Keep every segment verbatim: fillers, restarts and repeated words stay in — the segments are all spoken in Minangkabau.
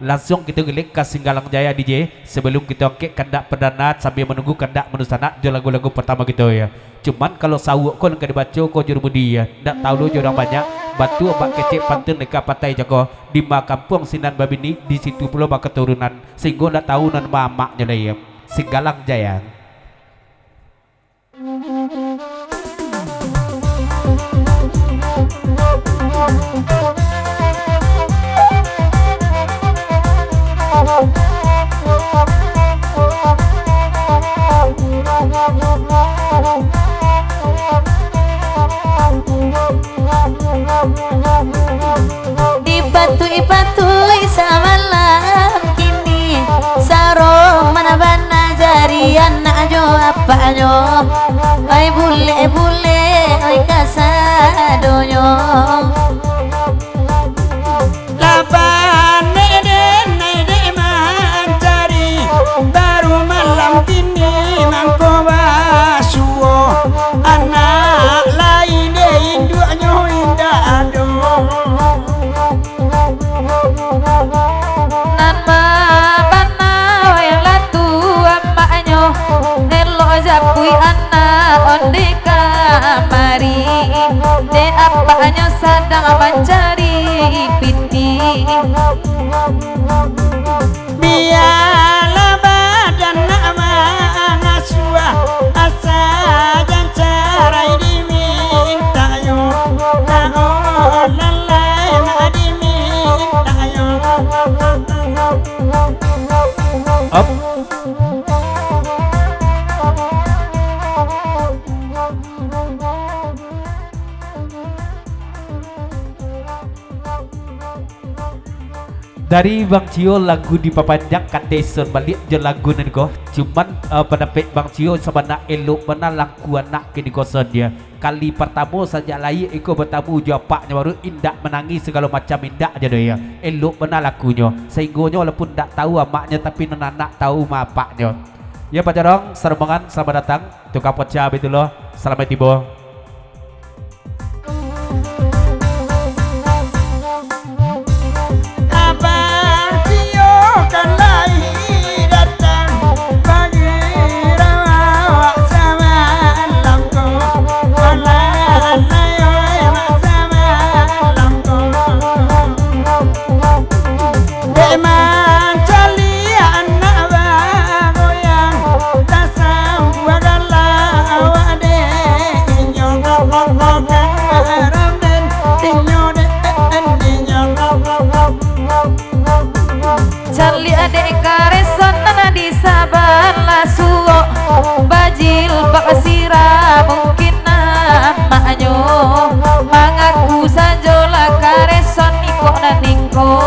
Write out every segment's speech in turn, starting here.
Lansuang kito gilek ka Singgalang Jaya, D J. Sabalum kito angkek kandak perdana, sambia manunggu kandak manusanak jo lagu-lagu partamo kito, yo. Cuman, kalau sauak ko nan ka dibaco ko, Juru Budi, yo, ndak tahu lo jo urang banyak. Batu ombak kecek, pantun deka patai cako. Di ma kampuang sinan babini, di situ pulo bakaturunan, sahinggo ndak tahu nan ma amaknyo lai, yo. Singgalang Jaya. Dipatuik-patuik samalam kini, saroman bana jari anak jo apaknyo. Oi bulek-bulek, oi kasadonyo. Lah panek den nai dek mancari, baru malam kini mangko basuo. Anak lai dek induaknyo indak ado. Nan ma bana wayang latu amaknyo, elok japuik anak onde kamari, dek apaknyo sadang mancari pitih. Bialah badan nak mangasuah, asa jan carai dimintaknyo, nak olah lai nak dimintaknyo. Up. Dari Bang Cio lagu dipapanjang, kato ison baliak jo lagu nan ko. Cuman, eh, pandapek Bang Cio sabana elok bana laku anak kiniko son, yo. Kali partamo sajak lahia iko batamu jo apaknyo baru, indak manangih sagalo macam, indak jo doh, yo. Elok bana lakunyo, sahinggonyo walaupun ndak tahu amaknyo, tapi nan anak tahu ma apaknyo. Yo, Pak Jorong, sarombongan, salamaik datang. Tukang poca baitulah, salamaik tibo. Abang Tio kan lai datang, bagi awak samalam ko, alah, alah, oi, mak samalam ko. Dek mancaliak anak bagoyang, tasambuah galak awak dek inyo, karam den inyo, dek inyo. Caliak dek kareson nan di sabalah suok, bajilbab sirah mungkin amaknyo, mangaku sajolah kareson iko nan iko.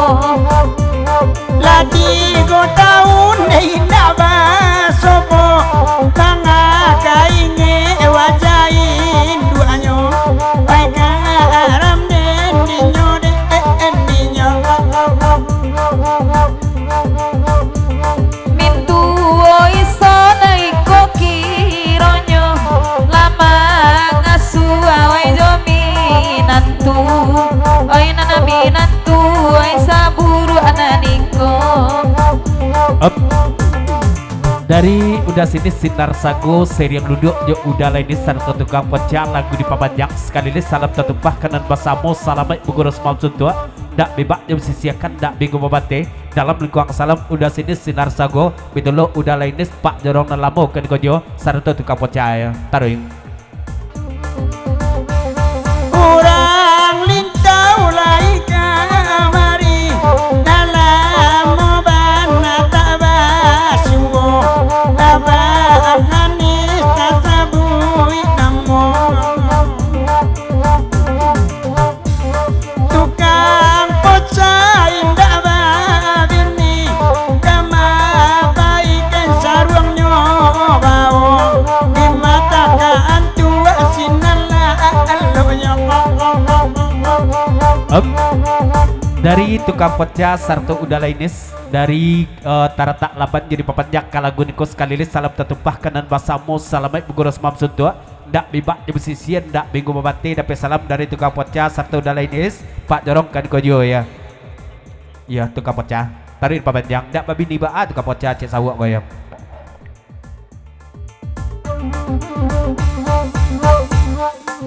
Lah tigo taun indak basomok, manga ka ingek wajah induaknyo, pai karam den inyo, dek inyo. Mintuo ison iko kironyo, lah mangasuah wai jo minantu, oi nan minantu, oi saburuak nan iko. Up. Dari Uda Sinis Sinar Sago, Seriang Duduak jo Uda Lainis sarato tukang poca lagu dipapanjang. Sakali lai salam tatumpah ka nan basamo, salamaik bagurus malam suntuak. Ndak bebak jo basisiakan, ndak binggo babateh. Dalam lingkuang salam Uda Sinis Sinar Sago, baitulah Uda Lainis, Pak Jorong nan lamo kan kojo, sarato tukang poca, taruih. Urang Lintau lai kamari, dalam bana tak basuo, Abah Hanis tasabuik namo. Tukang poca indak babini, ka mapaikan saruangnyo bao, di mata ka antua sinan lah aloknyo. Em, dari tukang poca sarato Uda Lainis, dari, eh, taratak laban jadi papanjang ka lagu niko, sakali lai salam tatumpah ka nan basamo, salamaik bagurus malam suntuak. Ndak bibak jo basisian, ndak binggo babateh, dapek salam dari tukang poca sarato Uda Lainis, Pak Jorong kan kojo, ya. Ya, tukang poca. Ari papanjang, dak babini baa tu ka pocah cek sawuak goyang.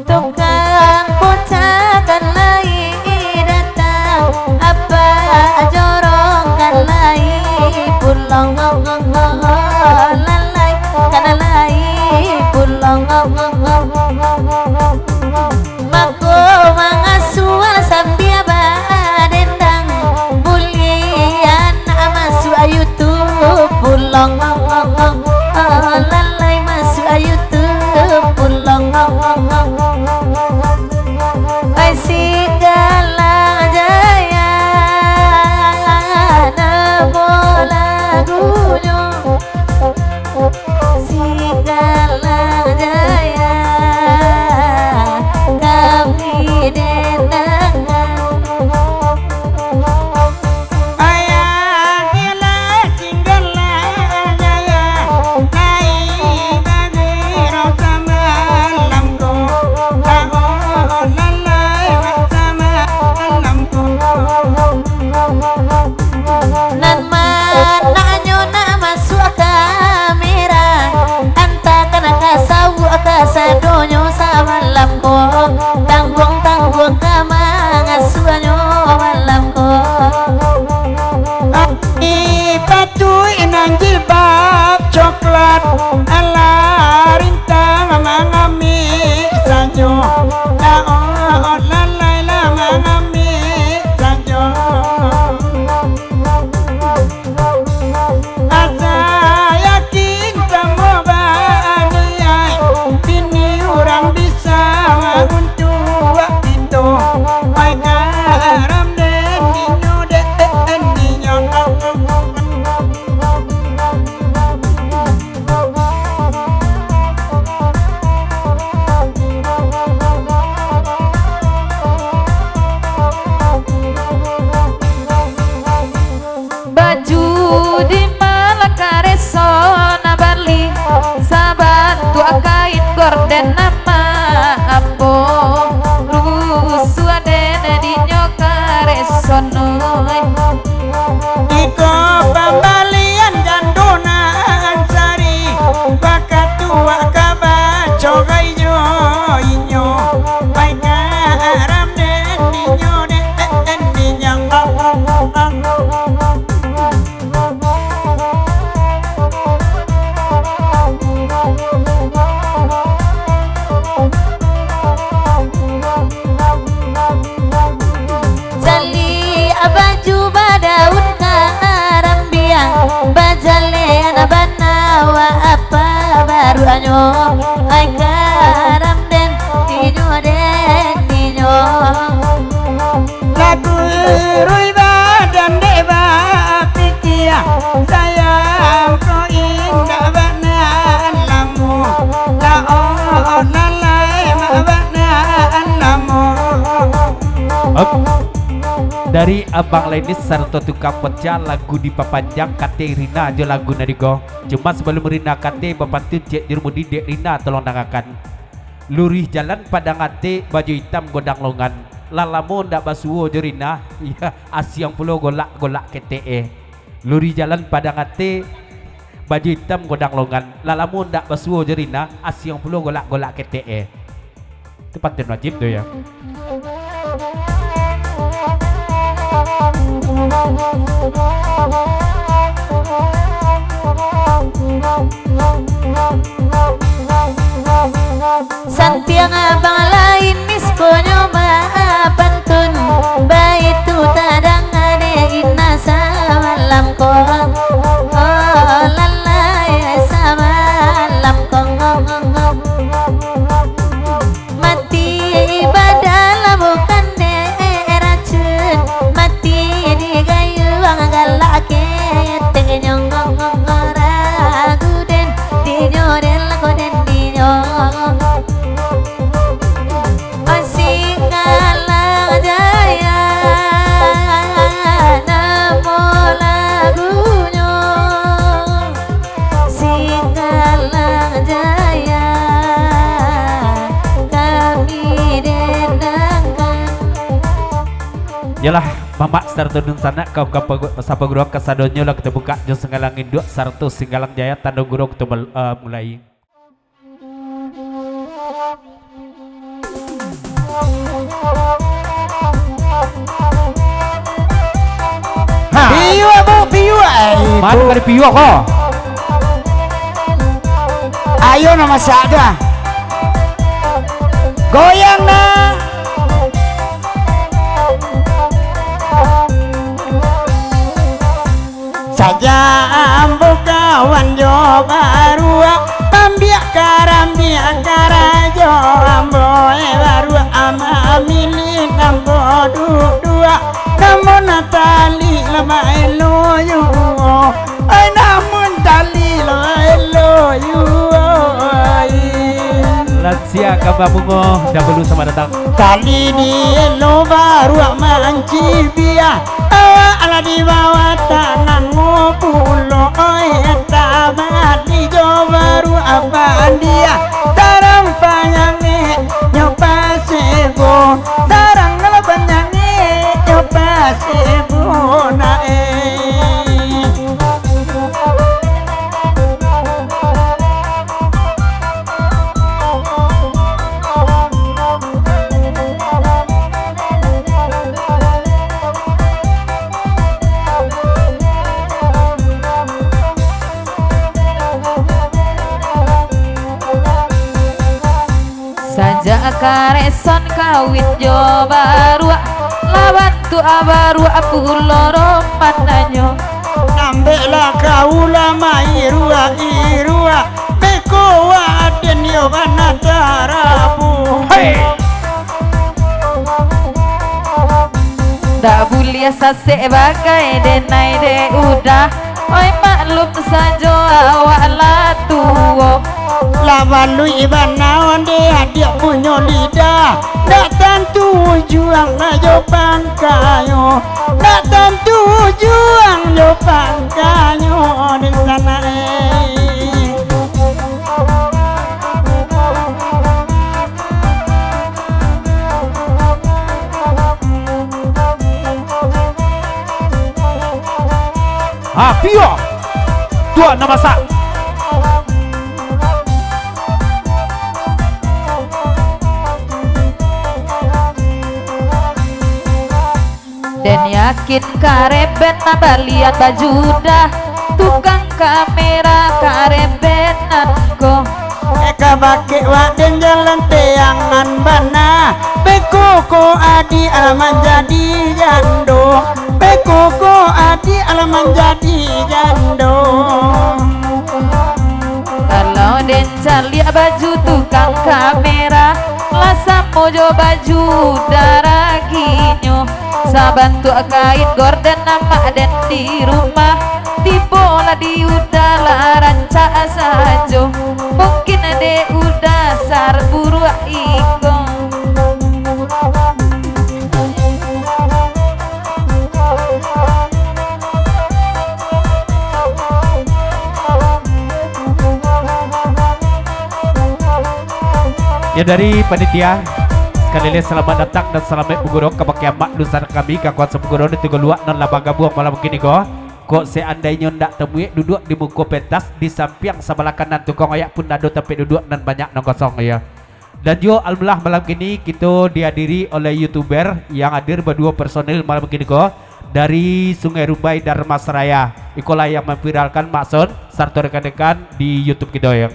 Tukang pocah kan lai datang, apak jorong kan lai pulang, lalai kan lai pulang. Mako mangasuah sambia badendang, buliah nak masuak YouTube pulang, lalai masuak YouTube pulang. Ai si Galang Jaya, namo lagunyo. Si Galang Jaya, kami dendangan. Ayah gila si Galang Jaya, lai bagiro samalam ko, lao lalai samalam ko. Nan mananyo nak masuak kamera, antakan ka sawuak kasadonyo samalam ko, tangguang-tangguang ka mangasuahnyo malam ko. Ipatuik nan jilbab coklat, alah rintang mangambik sanyo, lao lalai lah mangambik sanyo. Asa yakin samo baniaik, bini urang bisa mauntuak kito. Ai karam den dinyo, den dinyo. Baju di Malaka Reso na bali, sabantuak kain gorden nama ambo, rusuah den dinyo kareso noi. Iko pambalian jando nan sari, bakatuak ka bacorai jo inyo, pai ka aram den dinyo, den dinyo. Caliak baju badaun karambia, bajalean bana wa apa baruaknyo, ai karam den dinyo, den dinyo. Laku iruih badan dek bapikia, sayang ko indak bana lamo, laok lalai mak bana lamo. Op. Dari Abang Lenis sarato tukang pocah, lagu dipapanjang, kate Rina jo lagu nan digo. Cuma sabalum Rina kate bapantun, cek Jurumudi, dek Rina tolong dangakan. Luruih jalan Padang Atek, baju itam godang longan. Lah lamo ndak basuo jo Rina, iya, asiang pulo golak-golak ketek e. Luruih jalan Padang Atek, baju itam godang longan. Lah lamo ndak basuo jo Rina, asiang pulo golak-golak ketek e. Itu pantun wajib tu, ya. Santiang abang lain miskonyo bapantun, baitu tadanga dek Ina samalam ko. Oh, lalai samalam ko. Mati badalam bukan dek racun, mati digayuang galak ketek nyo. Ragu den dinyo, den lako den dinyo. Masih kalah jaya namo lagunyo. Singgalang Jaya, kami denangkan. Yalah, Mamak sarato dunsanak, kaum-kaum pagu-, sapaguruan kasadonyo lah kito bukak jo singgalang induak sarato singgalang jaya, tando guru kito bal-, eh, mulai. Ha. Piuak, Bu, piuak. Eh, mana Bu. Kada piuak ko? Ayo, nak masak dah. Goyang, nak. Sajak ambo kawan jo baruak, mambiak karambiak karajo ambo, eh, baruak ama milih ambo duduak. Namun tali lah baelo juo, ai, namun tali lah baelo juo, ai. Lansia Kambang Bungo, dahulu selamat datang. Tali dielo baruak mancibia, awak lah di bawah tangan pulo, oi, tabali jo baruak pandia. Tarang panyangek nyo pasebo, tarang lah panyangek nyo pasebo, nak, eh. Sajak kareson kawin jo baruak, lah bantuak baruak pulo romananyo. Nambeklah kau lah mairuak-iruak, beko waden yo bana tarabuah. Hei! Ndak buliah sasek bagai denai dek udah. Oi, maklum sajo awak lah tuo. Lah baluik bana ondeh adiak punyo lidah. Ndak tantu ujuang lah jo pangkanyo. Ndak tantu ujuang jo pangkanyo di sana, eh. Ha, piuak. Tuak nan masak. Den yakin kareben nan balian baju dah, tukang kamera kareben nan ko. Eka bakek waden jalan teangan bana, beko ko adiak lah manjadi jando, beko ko adiak lah manjadi jando. Kalau den caliak baju tukang kamera, lah samo jo baju daraginyo. Sabantuak kain gorden amak den di rumah, tibo lah di udah lah rancak sajo. Mungkin dek udah sar buruak iko. Yo, dari panitia, sakali lai selamat datang dan salamaik baguru kabake amak dunsanak kami, kakuaso baguru di Tigoluak nan lah bagabuang malam kini ko. Kok seandainyo ndak tamuek duduak di muko pentas, di sampiang sabalah kanan tukang oyak pun ado tampek duduak nan banyak nan kosong, yo. Dan juo, alhamdulillah, malam kini kito dihadiri oleh YouTuber yang hadir baduo personil malam kini ko, dari Sungai Rumbai, Dharmasraya. Ikolah yang memviralkan Mak Son sarato rekan-rekan di YouTube kito, yo.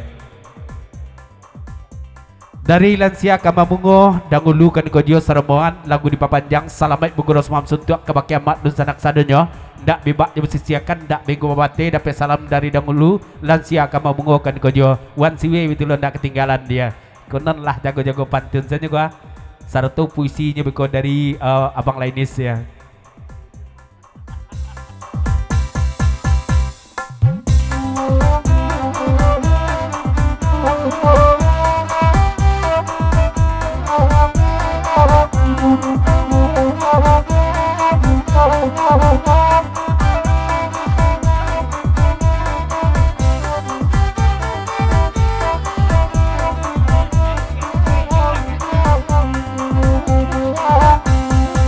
Dari Lansia Kambang Bungo, dahulu kaniko juo sarombongan lagu dipapanjang, salamaik baguru samalam suntuak kabake amak dunsanak sadonyo, ndak bebak jo basisiakan, ndak bego babateh, dapek salam dari dahulu, Lansia Kambang Bungo kaniko juo, wan siwe bitulo ndak katinggalan dia. Konon lah jago-jago pantun sajo gua, sarato puisinyo beko dari, eh, Abang Lainis, yo.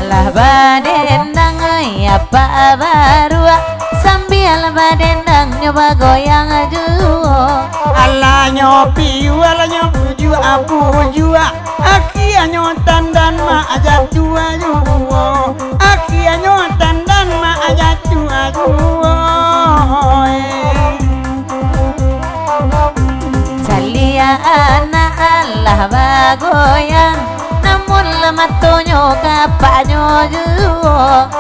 Lah badendang Babaruak sambia badendang, nyo bagoyang juo. Alah nyo piuah, alah nyo pujuak-pujuak, akhianyo tandan mak jatuah juo. Akhianyo tandan mak jatuah juo. Caliak anak alah bagoyang, namun lah matonyo kapaknyo juo.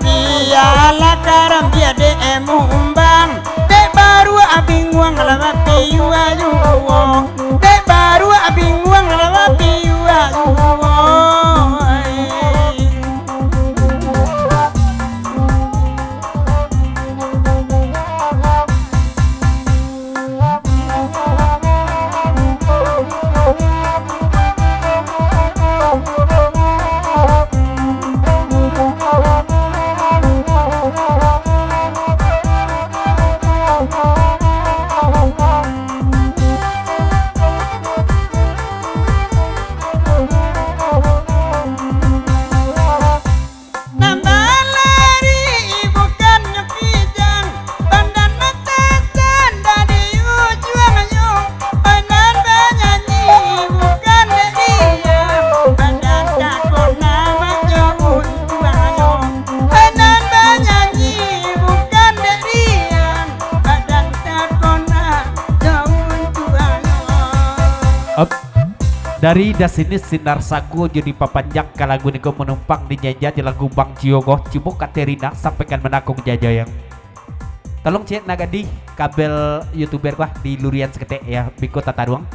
Bialah karambiak dek mumbang, dek baruak binguang lah bapiuah juo. Dek baruak binguang lah bapiuah juo. Nan balari bukannyo kijang, pandan matasan dari ujuangnyo. Pandan banyanyi bukan dek diam, pandan takona mak jo untuangnyo. Pandan banyanyi bukan dek diam, pandan takona jo untuangnyo. Up. Dari Dasinis Sinar Sago jo dipapanjang ka lagu niko, manumpang dinyanyian jo lagu Bang Cio ko, cubo Katerina sampaikan manakung jajayang. Tolong cek nak gadih kabel YouTuber ko di lurian saketek ya, biko tataruang.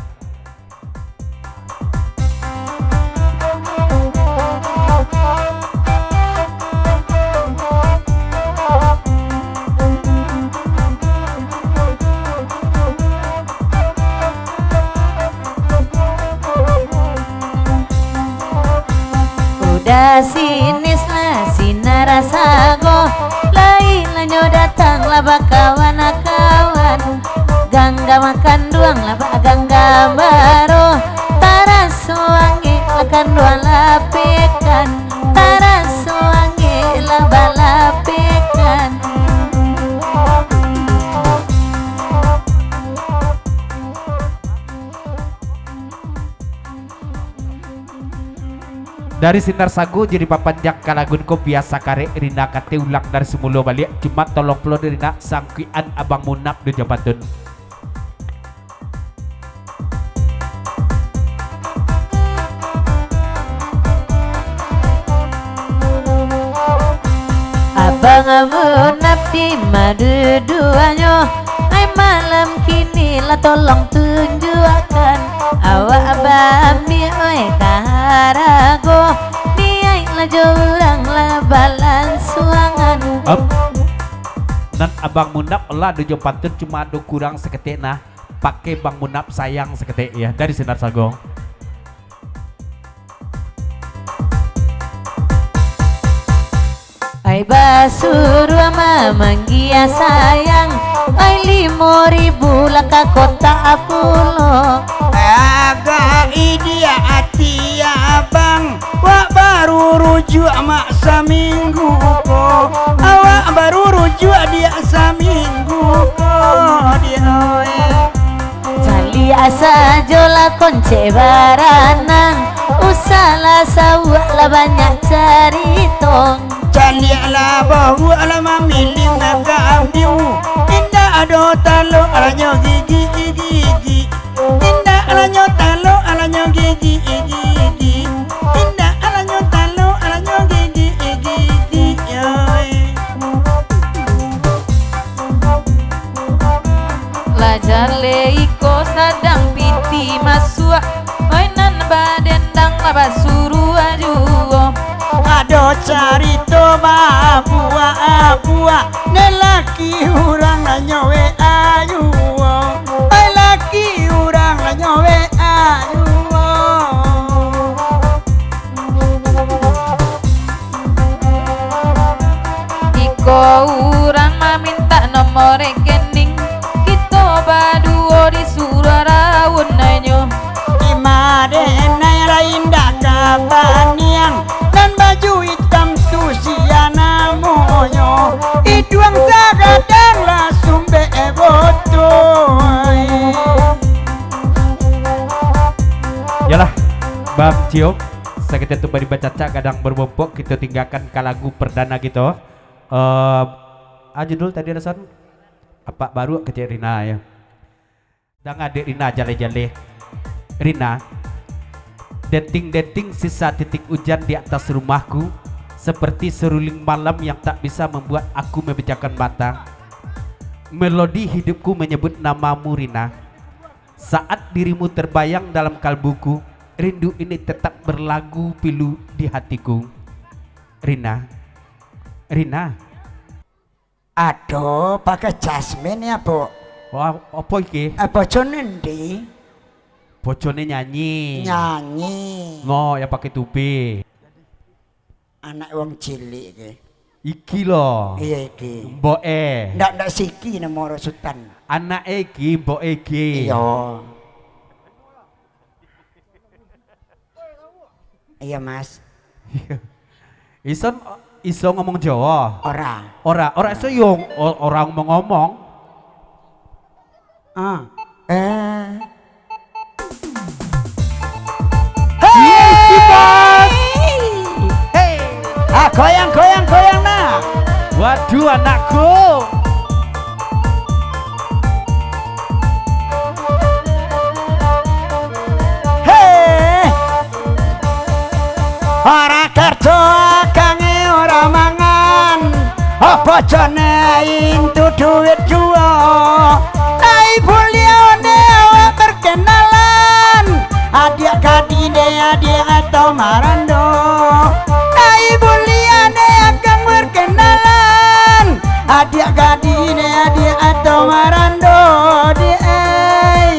Udah sinis lah sinar sago, lai lah nyo datang lah bakawan-kawan. Ganggam kanduang lah baganggam baro, taraso angek lah kanduang lapekan, taraso angek lah balapekan. Dari Sinar Sago jadi papanjang ka lagu ko biasa karek Rina kate ulang dari simulo baliak, cuma tolong pulo Rina sangkuikan Abang Munaf di jo pantun. Abang Munaf di ma duduaknyo, ai malam kini lah tolong tunjuakkan. Awak baambiak oi ka harago, niaik lah jo urang lah balansuangan. Up. Nan Abang Munaf lah ado jo pantun, cuma ado kurang saketek nah. Pakai Bang Munaf sayang saketek ya, dari Sinar Sago. Ai basuruah mamanggia sayang, ai limo ribu lah ka kotak pulo. Agak idiak ati abang, wak baru rujuak mak saminggu ko. Awak baru rujuak diak saminggu ko, diak oi. Caliak sajolah koncek baranang, usahlah sauak lah banyak carito. Caliaklah bahuak lah mamiliang kambiang, indak ado talok alanyo gigi-gigi. Indak alanyo talok alanyo gigi-gigi. Indak alanyo talok alanyo gigi-gigi. Oi. Lah jaleh iko sadang pitih masuak, oi nan badendang lah basuruah juo. Ado carito babuak-buak, dek laki urang lah nyo W A juo, oi laki urang lah nyo W A juo. Iko urang mamintak nomor rekening, kito baduo disuruah raun nyo. Ima dek nai lah indak ka baniang, nan baju itam tu sia namonyo. Cio, sakito tu bari bacacak gadang barumpok, kito tinggakan ka lagu pardana kito. Eh, ah, judul tadi ado san? Apak baruak kecek Rina, yo. Danga dek Rina jaleh-jaleh. Rina, denting-denting sisa titik ujan di atas rumahku, seperti seruling malam yang tak bisa membuat aku memejamkan mata. Melodi hidupku menyebut namamu, Rina. Saat dirimu terbayang dalam kalbuku, rindu ini tetap berlagu pilu di hatiku. Rina, Rina. Aduh, pakai jasmin ya, Bu? Wah, apa iki? Eh, bocone ndi? Bocone nyanyi. Nyanyi. Ngo, yang pakai tupi. Anak wong cilik ke? Iki lo. Iya, iki. Mbok e. Ndak, ndak siki namo Rosutan. Anak e iki, mbok e iki. Iya. Iya, Mas. Ison iso ngomong Jawa? Ora. Ora, ora iso yo o-, orang mau ngomong. Ah. Eh. Yes, Dimas. Hey. Ah, goyang, goyang, goyang nah. Waduh, anakku. Hei! Ora kerjo akange ora mangan, opo jone intu duit juo. Ai buliau ne awak berkenalan, adiak gadine adiak atau marando. Ai buliau ne akang berkenalan, adiak gadine adiak atau marando di ai.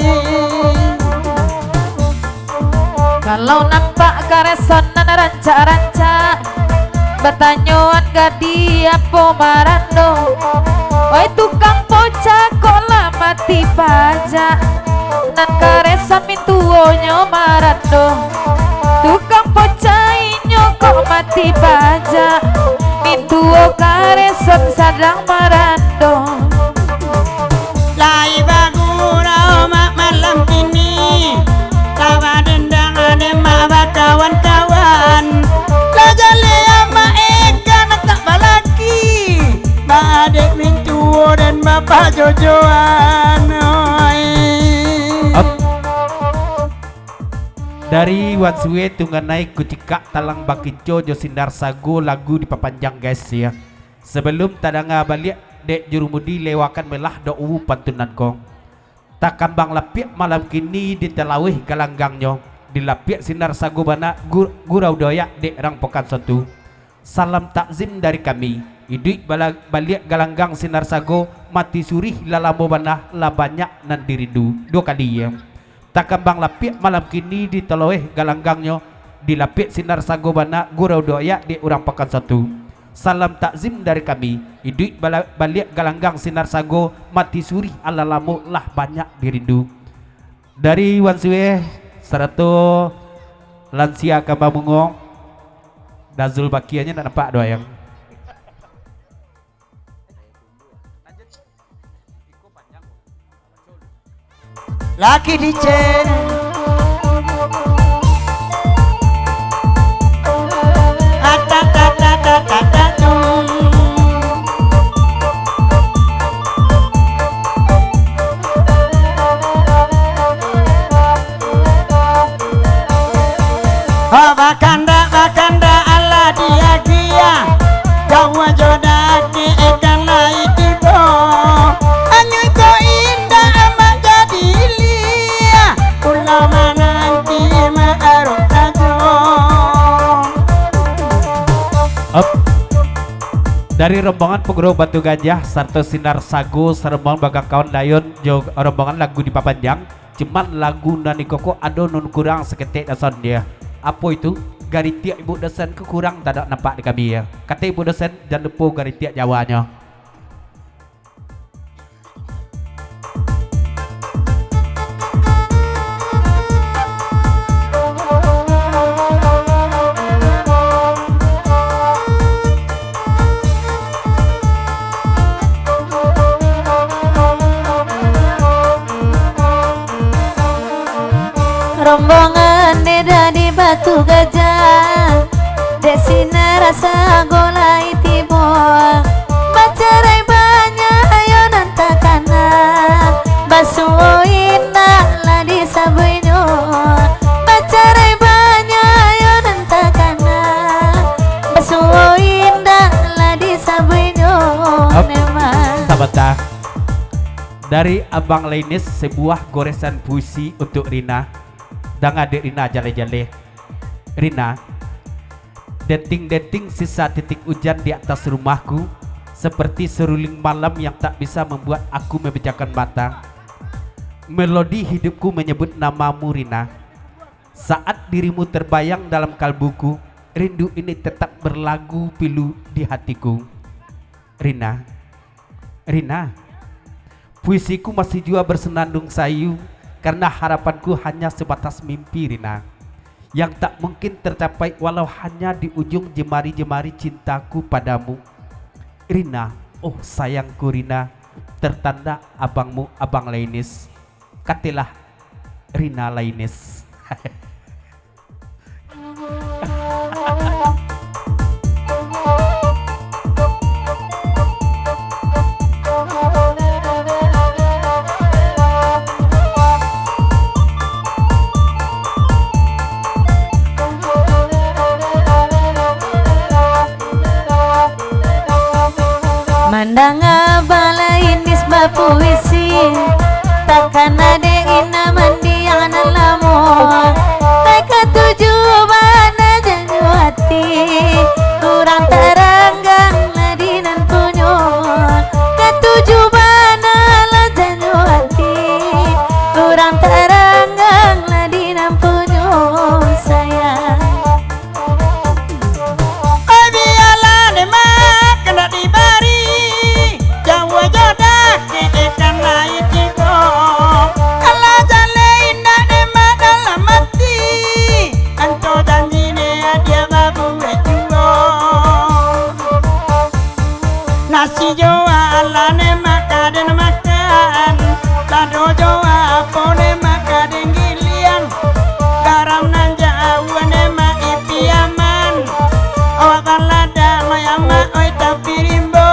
Kalau nampak karesan nan rancak-rancak, batanyoan gadih apo marando. Oi tukang pocah, kok lah mati pajak, nan karesan mintuonyo marando. Tukang pocah inyo kok mati pajak, mintuo karesan sadang marando. Lai bagurau mak malam kini, lah badendang ade mak bakawan-kawan. Lah jaleh amak eka nak tak balaki, baadek mintuo dan bapak jojoan, oi. Ap-, dari Wan Sue Tungganai Kucikak Talang Bakico jo Sinar Sago lagu dipapanjang, guys, ya. Sabalum tadanga baliak dek jurumudi, lewakan melah do'u pantunan ko. Takambang lapiak malam kini di talaweh galanggangnyo, dilapiak sinar sago bana gu-, gurau doyak dek rang Pokan Sontu. Salam takzim dari kami, iduik bala-, baliak galanggang sinar sago, mati surih lah lamo bana, lah banyak nan dirindu. Duo kali, ya. Takambang lapiak malam kini di talaweh galanggangnyo, dilapiak sinar sago bana gurau doyak dek urang Pakan Satu. Salam takzim dari kami, iduik bala-, baliak galanggang sinar sago, mati surih alah lamo lah banyak dirindu. Dari Wan Sueh sarato lansia Kambang Bungo, Dazul Bakianyo ndak nampak doh, ayang. Laki dicen. Oh, bakandak, bakandak, alah diagiah. Jauah jo daki ikan lai tibo. Anyo iko indak amat jadi liah. Pulau mananti maarok sajo. Up. Dari rombongan Paguro Batu Gajah sarato Sinar Sago, sarombongan bagangkawan Dayon jo rombongan lagu dipapanjang. Cuman lagu nan iko ko ado nan kurang saketek dasan dia. Apo itu? Garitiak ibu dosen ko kurang tadak nampak di kami ya. Kato ibu dosen, jan lupo garitiak Jawanyo. Rombongan Eda di tu gajah, dek sinan rasa golah tibo. Bacarai banyak yo nan takana, basuo indak lah disabuiknyo. Bacarai banyak yo nan takana, basuo indak lah disabuiknyo. Op, memang. Sabanta. Dari Abang Lainis, sebuah goresan puisi untuk Rina. Danga dek Rina jaleh-jaleh. Rina, denting-denting sisa titik ujan di atas rumahku, seperti seruling malam yang tak bisa membuat aku memejamkan mata. Melodi hidupku menyebut namamu, Rina. Saat dirimu terbayang dalam kalbuku, rindu ini tetap berlagu pilu di hatiku. Rina, Rina, puisiku masih jua bersenandung sayu, karena harapanku hanya sebatas mimpi, Rina, yang tak mungkin tercapai walau hanya di ujung jemari-jemari cintaku padamu. Rina, oh sayangku Rina, tertanda abangmu, Abang Lainis. Katilah, Rina Lainis. Mandanga Abang Lainis bapuisi, takana dek Rina mandiang nan lamo. Lai katuju bana janyo ati, urang taranggang lah di nan punyo. Katuju bana lah janyo ati, urang taranggang lah di nan punyo, sayang. Oi, bialah dek mak kandak dibari, jauah jo dakek ikan lai tibo. Alah jaleh indak dek mak dalam ati, anco janji ne adiak babuek juo. Nasi jo alah ne mak ka den makan, lado jo apo ne mak ka den giliang. Garam nan jauah ne mak ipi aman. Awak baladak mak amak oi tapi rimbo.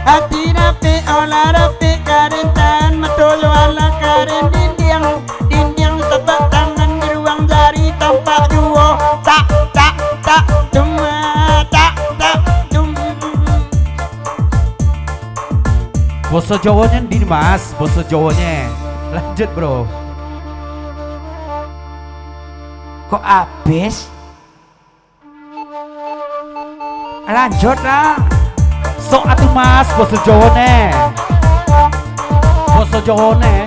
Ati dapek olah dapek ka den tahan, mato jo alah ka den dindiang. Dindiang tapak tangan di ruang jari tampak juo. Tak, tak, tak, dum, tak, tak, dum. Boso Jawonyo di Mas, boso Jawonyo. Lanjut, bro. Kok abis? Lanjut lah. Sok atuh Mas, boso Jawo ne. Boso Jawo ne.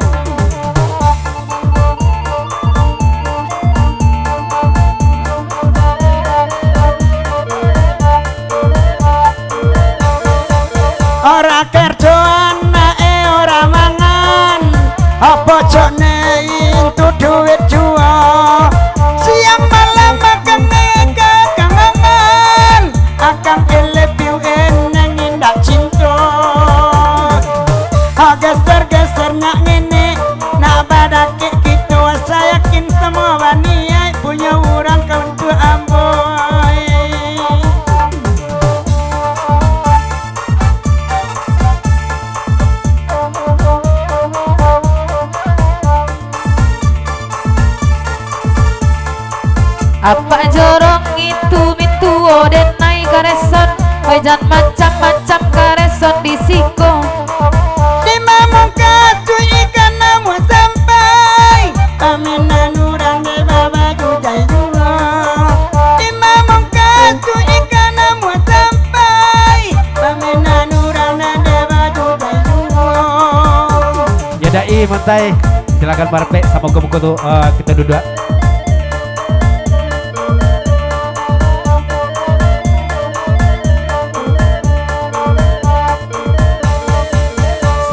Ora kerjo anake ora mangan, opo cok ne intu duit juo. Siang malam makan ne kakanganan, akang elepiu eneng indak cinto. Ha, geser-geser nak ngene, nak badakek kito, asa yakin samo baniaik punyo urang ka untuak ambo. Apak jorong itu mintuo denai kareson, oi jan macam-macam kareson di siko. Di mamungkasuik ikan namuah sampai, paminan urang dek babaju jai juo. Di mamungkasuik ikan namuah sampai, paminan urang nan dek baju jai juo. Ya, Dai, Mantai, silakan marapek, samo ka muko tu, eh, kito duduak.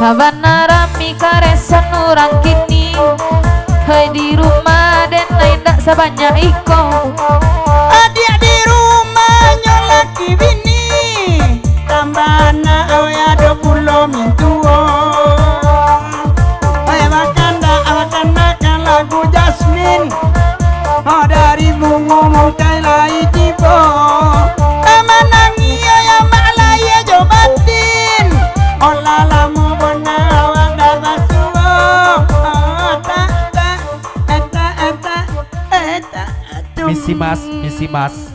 Sabana rami karesan urang kini, hai di rumah den lai ndak sabanyak iko. Adiak di rumah nyo laki bini, tambah anak awak ado pulo mintuo. Hai bakandak, bakandak kan lagu Jasmine. Oh, dari mu Mas, misi Mas.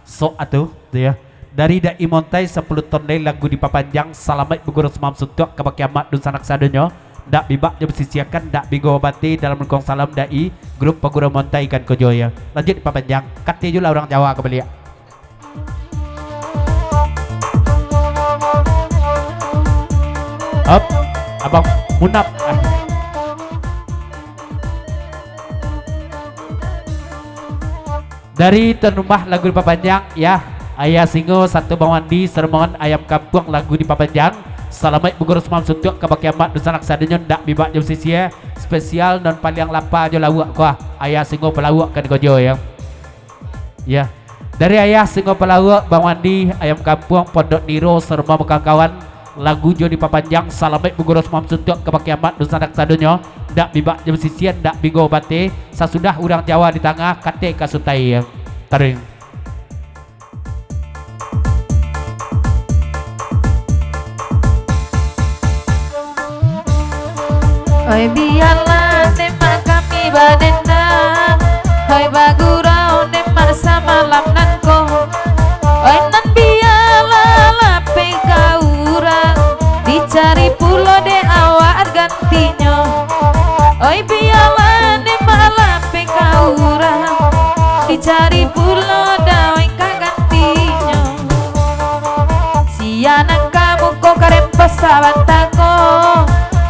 Sok atuh, tu yo. Dari Dai Montai sapuluah tondai lagu dipapanjang, salamaik baguru sumam suntuak ka bakiamat dunsanak sadonyo. Ndak bibak jo basisiakan, ndak bigo bate dalam lingkuang salam Dai, grup Paguru Montai kan kojo yo. Lanjuik dipapanjang, kate juo lah urang Jawa ka baliak. Hop, Abang Munap. Dari tuan rumah lagu dipapanjang, ya. Ayah Singo, satu Bang Wandi, Sermongan Ayam Kampuang lagu dipapanjang. Salamaik baguru sumam suntuak ka bakiamat dunsanak sadonyo ndak bibak jo basisia. Spesial non paliang lapa jo lauak ko ah. Ayah Singo palauak kan kojo yo. Ya. Dari Ayah Singo Palauak, Bang Wandi, Ayam Kampuang, Pondok Niro, sarumah kawan-kawan, lagu jo dipapanjang, salamaik baguru sumam suntuak ka bakiamat dunsanak sadonyo, ndak bibak jo basisia, ndak bigo bate, sasudah urang Jawa di tangah, kate ka sutai. Taring. Oi, bialah dek mak kami badendang, oi, bagurau dek mak samalam nan ko. Oi, nan bialah lapeh ka urang, dicari pulo dek awak gantinyo. Oi, bialah dek mak lapeh ka urang, dicari pulo dek awak ka gantinyo. Sia nan ka muko karempes sabanta ko,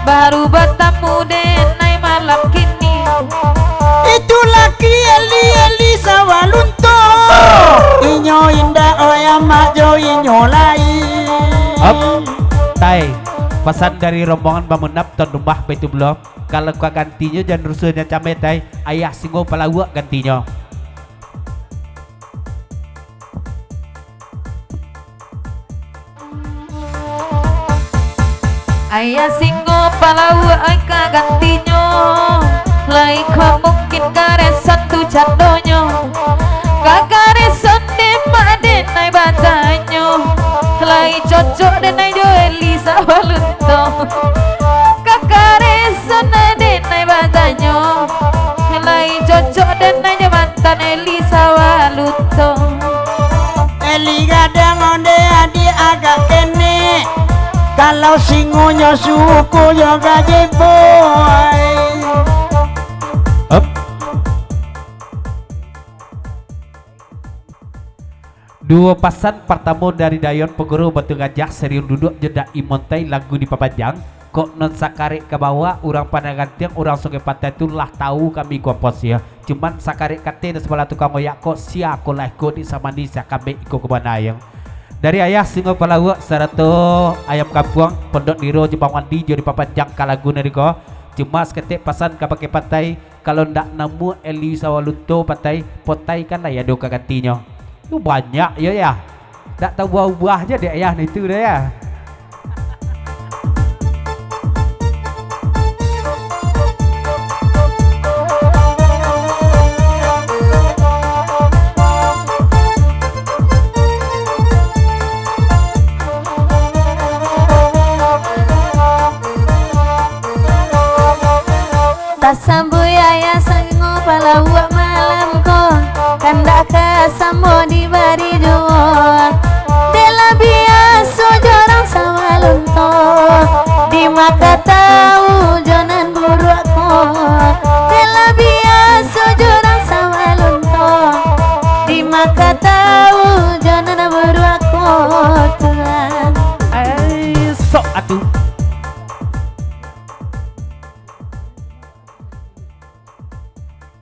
baru batamu denai malam kini. Itu laki Eli, Eli Sawalunto. Inyo indak oya mak jo inyo lai. Op, tai. Pasan dari rombongan Bang Munap, tuan rumah baitu pulo. Kalau ka gantinyo jan rusuah jan cameh, tai. Ayah Singo Palauak gantinyo. Ayah Singo Palauak ai ka gantinyo, lai ka mungkin karesan tu candonyo. Ka karesan dek mak denai batanyo, lai cocok denai jo Eli Sawalunto. Ka karesan denai batanyo, lai cocok denai jo mantan Eli Sawalunto. Eli gadang onde adi agak kenek. Kalau singonyo suko jo gajebo ai. Op. Duo pasan partamo dari Dayon Paguru Batu Gajah, Seriun Duduak jo Dai Montai lagu dipapanjang. Kok nan sakarek ka bawah, urang Padang Gantiang, urang Sungai Pantai tu lah tau kami kuampos yo. Cuman sakarek kate nan sabalah tukang oyak ko, sia ko lah iko di samani sia kambek iko ka bana yo. Dari Ayah Singo Palauak sarato Ayam Kampuang, Pondok Niro jo Bang Wandi jo dipapanjang ka lagu nan iko. Cuma saketek pasan ka bakeh pantai, kalau ndak namuah Eli Sawalunto patai, potai kan lai ado ka gantinyo. Tu banyak yo, Yah. Ndak taubah-ubah je dek Ayah nitu doh, Yah. Tasambuik Ayah Singo Palauak malam ko, kandak ka samo dibari juo. Dek lah biaso jo urang Sawalunto, di ma ka tau jo nan buruak ko. Dek lah biaso jo urang Sawalunto, di ma ka tau jo nan buruak ko, Tuan. Ai, sok atuh.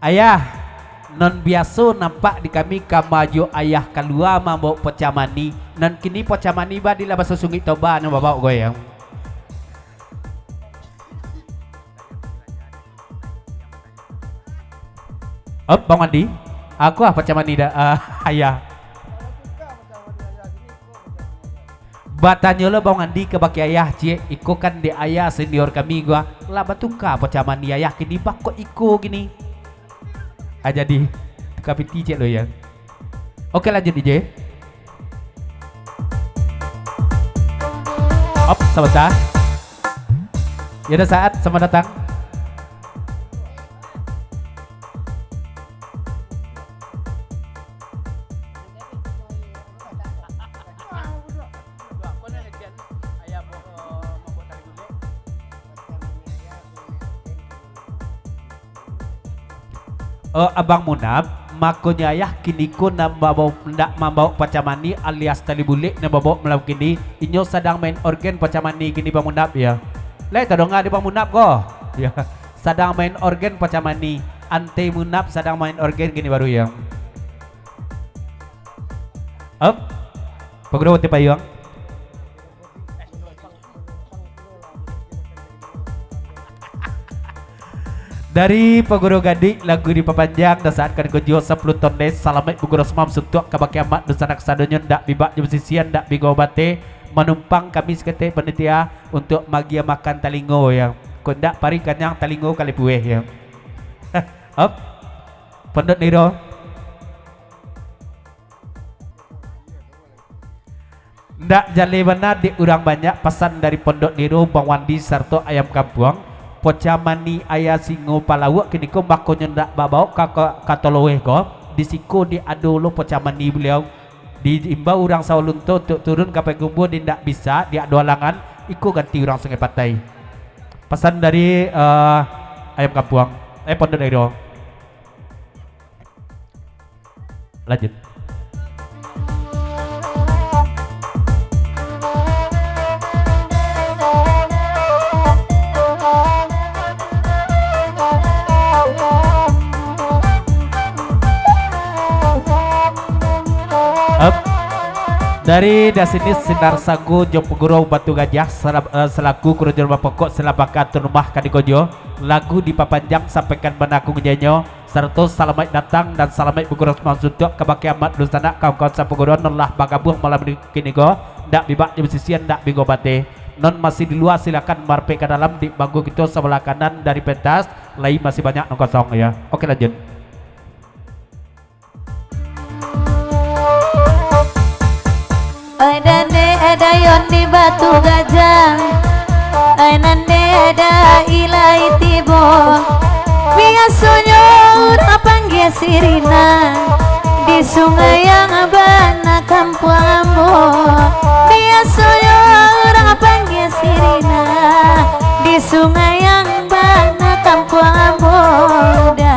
Ayah, nan biaso nampak di kami kama jo Ayah kalua mambao pocah mani, nan kini pocah mani badi lah baso Sungai Toba nan babao goyang. Op, Bang Wandi, aku ah pocah mani dah, ah, Ayah. Batanyo lo Bang Wandi kabake Ayah, ciek, iko kan dek Ayah senior kami ko, lah batuka pocah mani Ayah kini, bakok iko kini. Ah, jadi, tuka piti ciek lo, Yang. Oke, lanjut, D J. Op, sabanta. Yo dah saat, selamat datang. Oh, Abang Munab, makonyo ayah kiniko nan mambaok, ndak mambaok pacamani alias tali bulek nan babok malam kini, inyo sadang main orgen pacamani kini, Bang Munab, yo. Lai tadonga di Bang Munab ko? Yo, sadang main orgen pacamani, Ante Munab sadang main orgen kini baru, yo. Op. Paguru Ante Payuang. Dari Paguru Gadik, lagu dipapanjang, dasakan ko juo sapuluah tonde, salamaik Paguru Sumam, suntuak kabake amak dunsanak sadonyo, ndak bibak jo basisian, ndak bigau bate, manumpang kami saketek panitia untuak magiah makan talingo, yo. Kok ndak pari kanyang talingo ka lipueh, yo. Op. Pondok Niro. Ndak jaleh bana dek urang banyak, pasan dari Pondok Niro, Bang Wandi, sarato Ayam Kampuang. Pocamani ayah singo palauak kiniko, makonyo ndak babaok ka, ka, ka Toloweh ko. Di siko di ado lo pocamani baliau. Diimbau urang Sawalunto untuak turun ka Payakumbuah, di ndak bisa, di ado alangan, iko ganti urang Sungai Patai. Pasan dari, eh, Ayam Kampuang, eh, Pondok Niro. Lanjut. Up. Dari Dasinis Sinar Sago jo Paguru Batu Gajah, sela-, eh, selaku kurajo bapokok, silakan tuan rumah kaniko juo. Lagu dipapanjang sampaikan bana kungianyo. Sarato salamaik datang dan salamaik bakurang sumang suntuak kabake amak dunsanak kawan-kawan sapaguruan nan lah bagabuang malam kiniko, ndak bibak jo basisian, ndak bigau bate. Non masih di lua, silakan marapek ka dalam di bangku kito sabalah kanan dari pentas, lai masih banyak nan kosong, yo. Oke, lanjut. Oi dande, oi dayon di Batu Gajah, oi nande, oi dai lai tibo. Biasonyo urang panggia si Rina, di Sungai Ayam bana kampuang ambo. Biasonyo urang panggia si Rina, di Sungai Ayam bana kampuang ambo, Da.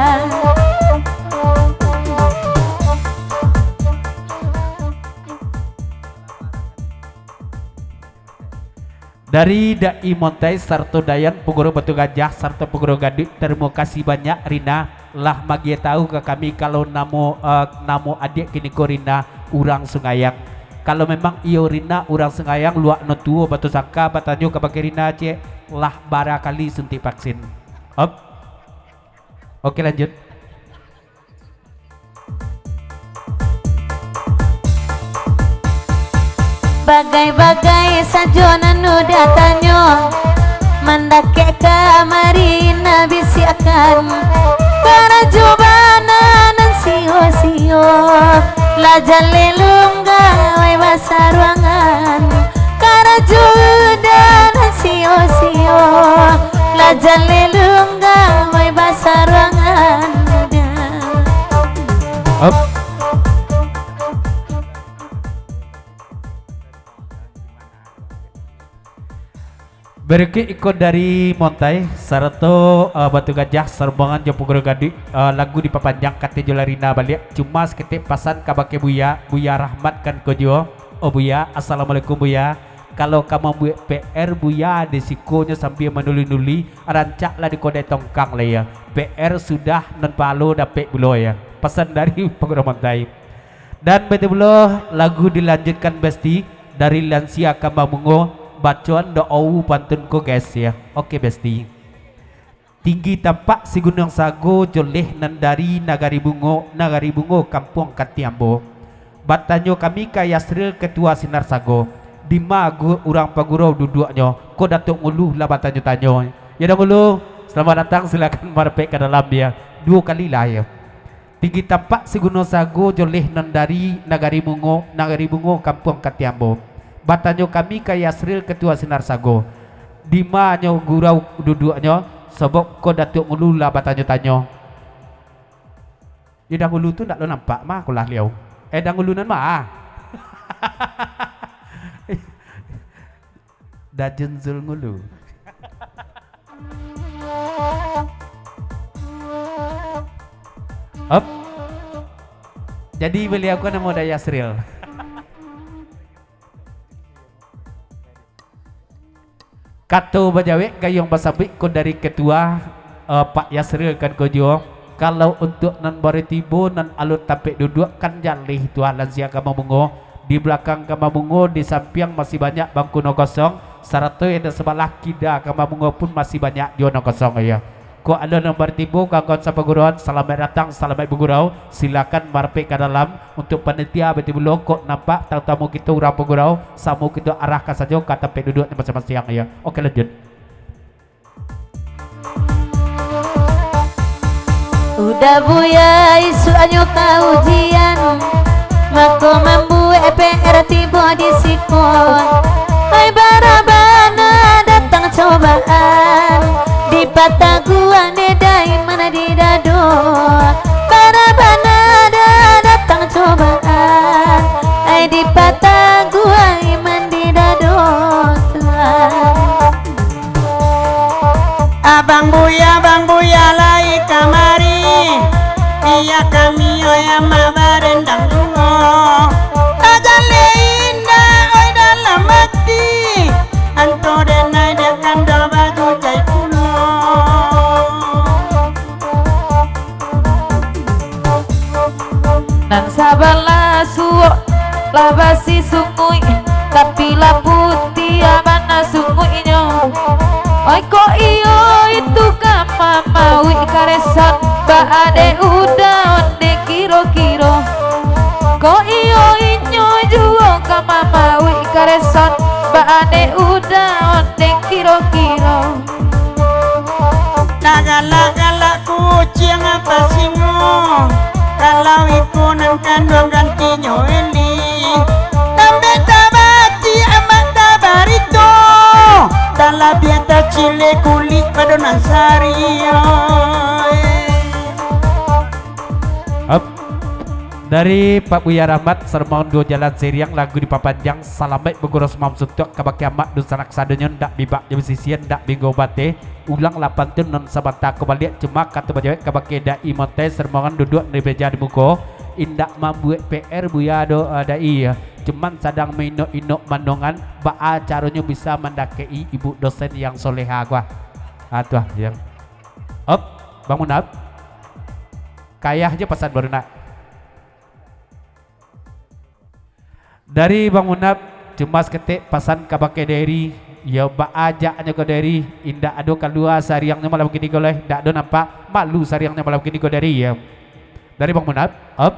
Dari Dai Montai sarato Dayan, Paguru Batu Gajah sarato Paguru Gaduik, tarimo kasih banyak, Rina, lah magiah tahu ka kami kalau namo, eh, namo adiak kiniko Rina, urang Sungai Ayam. Kalau memang iyo Rina urang Sungai Ayam, luak no tuo batusangka, batanyo kabake Rina ciek, lah bara kali suntik vaksin. Op. Oke, lanjut. Bagai-bagai sajo nan Uda tanyo, mandakek kamari nan bisiakan. Karajo bana nan sio-sio, lah jaleh lungga wai basaruangan. Karajo Uda nan sio-sio, lah jaleh lungga wai basaruangan Uda. Op. Barikuik iko dari Montai, sarato, eh, Batu Gajah, sarombongan jo Paguru Gaduik, eh, lagu dipapanjang kato jo lah Rina baliak, cuma saketek pasan kabake Buya, Buya Rahmat kan ko juo. Oh Buya, assalamualaikum Buya. Kalau ka mambuek P R Buya, di sikonyo sambia manuli-nuli, rancaklah di kodai tongkang lah yo. P R sudah, nan pahalo dapek pulo yo. Pasan dari Paguru Montai. Dan baitu pulo lagu dilanjutkan Besti dari Lansia Kambang Bungo, bacoan doa pantun ko guys yo. Oke Besti. Tinggi tampak si Gunuang Sago, joleh nan dari Nagari Bungo, Nagari Bungo kampuang kanti ambo. Batanyo kami ka Yasril Ketua Sinar Sago, dima gu-, urang pagurau duduaknyo, ko Datuak Ngulu lah batanyo-tanyo. Yo Datuak Ngulu, selamat datang, silakan marapek ka dalam yo. Duo kali lah yo. Tinggi tampak si Gunuang Sago, joleh nan dari Nagari Bungo, Nagari Bungo kampuang kanti ambo. Batanyo kami ka Yasril Ketua Sinar Sago, dima nyo gurau duduaknyo, sabab ko Datuak Ngulu lah batanyo-tanyo. Yo Dangulu tu ndak lo nampak mah, ko lah liau. Eh, Dangulu nan ma? Dajun Zul Ngulu. Op. Jadi baliau ko namo Dayasril. Kato bajawek gayuang basambuik ko dari ketua, eh, Pak Yasril kan ko juo. Kalau untuak nan baritibo, nan alun tapek duduak kan jaleh tu, ah, lansia Kama Bungo. Di balakang Kama Bungo, di sampiang masih banyak bangku nan kosong, sarato yang di sabalah kida Kama Bungo pun masih banyak juo nan kosong, iyo. Kok ado nan baritibo, kawan-kawan sapaguruan, salamaik datang, salamaik bagurau. Silakan marapek ka dalam. Untuak panitia, batibulo, kok nampak tatamu kito urang pagurau, samo kito arahkan sajo ka tampek duduaknyo masiang-masiang, iyo. Oke, lanjut. Udah buya isuaknyo ka ujian, mako mambuek P R tibo di siko. Ai, bara bana datang cobaan, dipataguah dek dai mah di dado. Bara bana datang cobaan, ai, dipataguah iman di dado, Tuhan. Abang Buya, Abang Buya lai kamari. Iyo kami, oi, amak barendang juo. Ajaleh indak, oi, dalam ati. Anto denai dek kando baju jai pulo. Nan sabalah suok lah basi sunguik, tapi lah putiah bana sunguiknyo. Oi, kok iyo itu ka mamauik karesan, baa dek uda ondeh kiro-kiro. Kok iyo inyo juo ka mamauik karesan, baa dek uda ondeh kiro-kiro. Lah galak-galak kuciang apa singo, kalau iko nan kanduang gantinyo eleh. Lambek tabacik, amak tabarito, talabiah tacilek kulik pado nan sariah. Op. Dari Pak Buya Rahmat, Sarumbang Duo Jalan Siriang, lagu dipapanjang, salamaik bagurau sumam suntuak kabake amak dunsanak sadonyo, ndak bibak jo basisian, ndak binggo bateh, ulang lah pantun nan sabanta ko baliak, cuma kato bajawek kabake Dai Montai, Sarumbang duduak di meja di muko, indak mambuek P R Buya do, eh, Dai, cuman sadang mainok-inok mandongan, baa caronyo bisa mandakek-i ibu dosen yang soleha ko, ah. Ah, tu ah, yang. Op, Bang Munab. Kayah je pasan baru nak. Dari Bang Munab, cuma saketek pasan kabake Deri, yo baajaknyo ka Deri, indak ado kalua sariangnyo malam kini ko lai, indak ado nampak malu sariangnyo malam kini ko Deri, yo. Dari Bang Munab, op.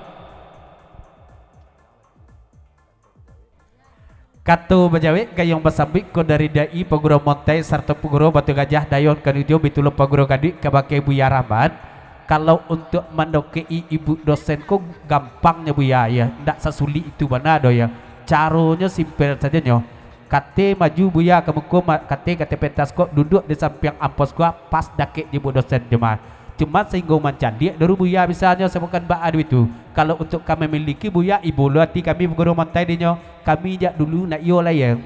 Kato bajawek gayuang basambuik ko dari Dai Pagurau Montai sarato Pagurau Batu Gajah, Dayon Kanujo, bitulo Pagurau Gaduik kabake Buya Rahmat. Kalau untuak mandakek-i ibu dosen ko gampangnyo Buya, yo, ndak sasulik itu bana doh, yo. Caronyo simpel sajo nyo. Kate maju Buya ka muko, ma-, kate, kate pentas ko duduak di sampiang ampos ko, pas dakek jo ibu dosen jo mah. Cuma sainggo mancaliak dulu Buya misalnyo, sabukan baa duit tu. Kalau untuak ka mamiliki Buya, ibo lo ati kami Pagurau Montai dinyo. Kami jak dulu nak iyo lai, yo.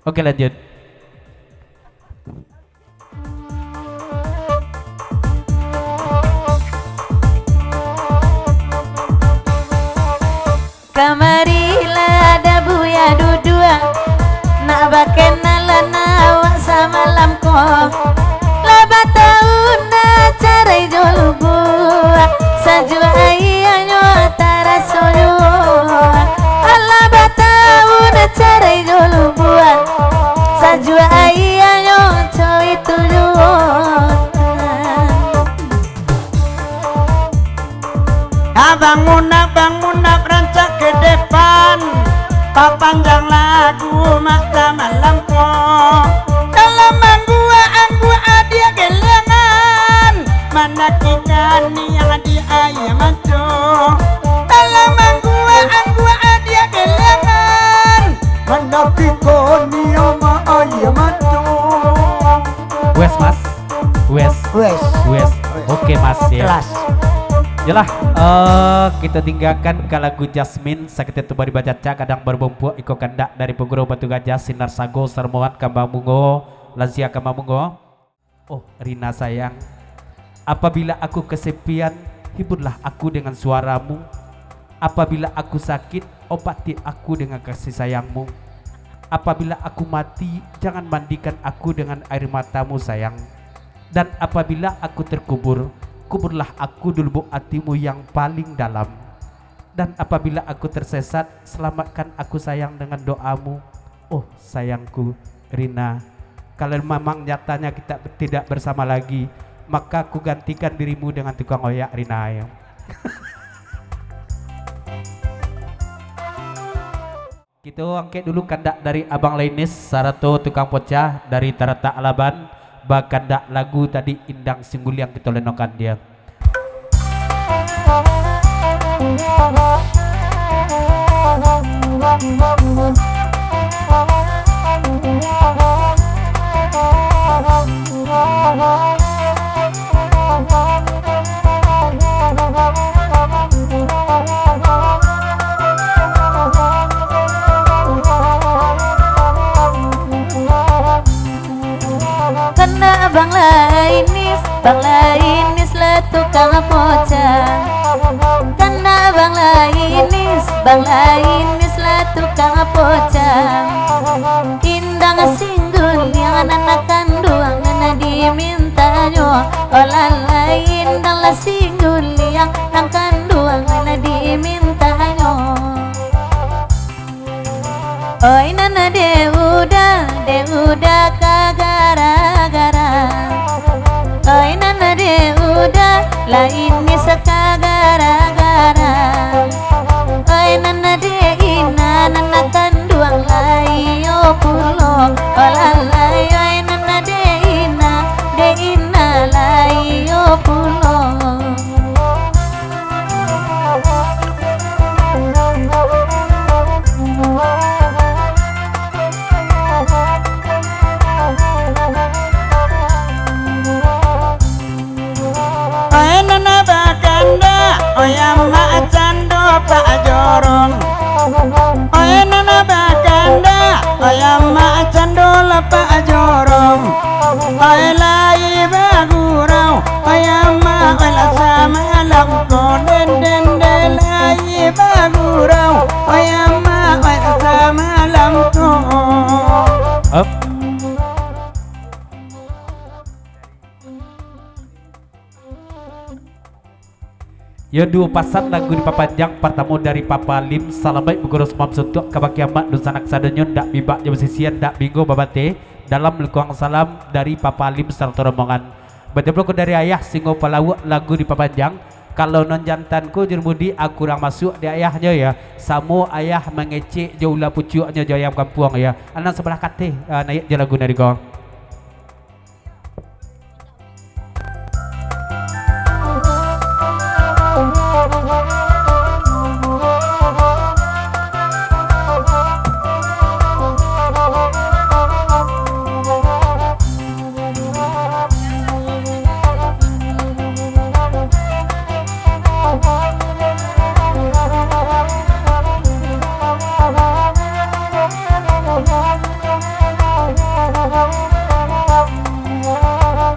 Oke, lanjut. Kamarilah ado Buya duduak, nak bakenalan awak samalam ko. Lah batahun dah carai jo lubuak, sajuak aianyo taraso juo. Alah batahun dah carai jo lubuak, sajuak aianyo co itu juo. Ah, bangun nak, bangun nak, rancak ka depan. Papanjang lagu masa malam ko. Dalam angguak-angguak adiak gelengan, manakihkan niang di aia mato. Dalam angguak-angguak adiak gelengan, manakihkan niang aia mato. Wes, Mas. Wes. Wes. Wes. Oke, Mas, ya. Kelas. Yalah, eh, kita tinggalkan ka lagu Jasmine, sakita tu bari bacaca, kadang barbompuak iko kandak dari Pagurau Batu Gajah, Sinar Sago, Sarmoan, Kambang Bungo, Lansia Kambang Bungo. Oh, Rina sayang, apabila aku kesepian, hiburlah aku dengan suaramu. Apabila aku sakit, obati aku dengan kasih sayangmu. Apabila aku mati, jangan mandikan aku dengan air matamu, sayang. Dan apabila aku terkubur, kuburlah aku di lubuk atimu yang paling dalam. Dan apabila aku tersesat, selamatkan aku, sayang, dengan doamu. Oh, sayangku, Rina, kalau memang nyatanya kita tidak bersama lagi, maka aku gantikan dirimu dengan tukang oyak, Rina, yo. Kito angkek dulu kandak dari Abang Lainis sarato Tukang Pocah dari Taratak Alaban, bakandak lagu tadi Indang Singguliang kito lenokan dia. Kandak Bang Lainis, Bang Lainis lah tukang pocah. Kandak Bang Lainis, Bang Lainis lah tukang pocah. Indang Singguliang nan kanduang nan dimintanyo. Oh alah, indang lah Singguliang nan kanduang nan dimintanyo. Oi nan dek Uda, dek Uda ka gara-gara. Oi nan dek Uda, Lainis ka gara-gara. Oi nan dek Ina, nan kanduang lai yo pulo. Oh alah, oi nan dek Ina, dek Ina lai yo pulo. Oi nan bakandak, oi amak cando Pak Jorong. Oi nan bakandak, oi amak cando lah Pak Jorong. Oi lai bagurau, oi amak, oi lah samalam ko, den, den, den, lai bagurau, oi amak, oi lah samalam ko. Up. Yo, duo pasan lagu dipapanjang, partamo dari Papa Lim, salamaik bagurau samalam suntuak kabake amak dunsanak sadonyo, ndak bibak jo basisian, ndak binggo babateh, dalam lingkuang salam dari Papa Lim sarato rombongan. Bajomblo ko dari Ayah Singo Palawuak lagu dipapanjang, kalau nan jantan ko jurumudi, ah, kurang masuak di Ayahnyo, yo, samo Ayah mangecek jo ula pucuaknyo jo ayam kampuang, yo. Anak sabalah kateh, ah, naiak jo lagu nari ko.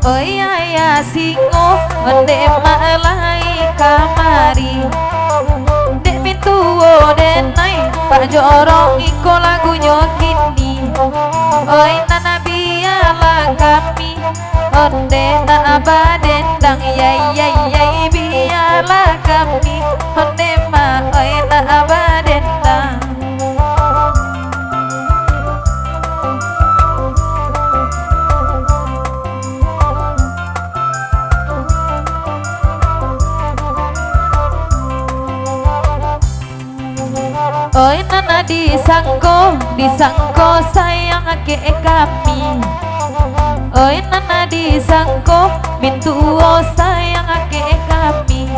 Oi Ayah Singo, ondeh mak lai kamari. Dek mintuo denai, Pak Jorong iko lagunyo kini. Oi nan bialah kami, ondeh nak badendang, yai, yai, yai, bialah kami, ondeh mak, oi nak badendang. Oi nan disangko, disangko sayang kek kami. Oi nan disangko, mintuo sayang kek kami.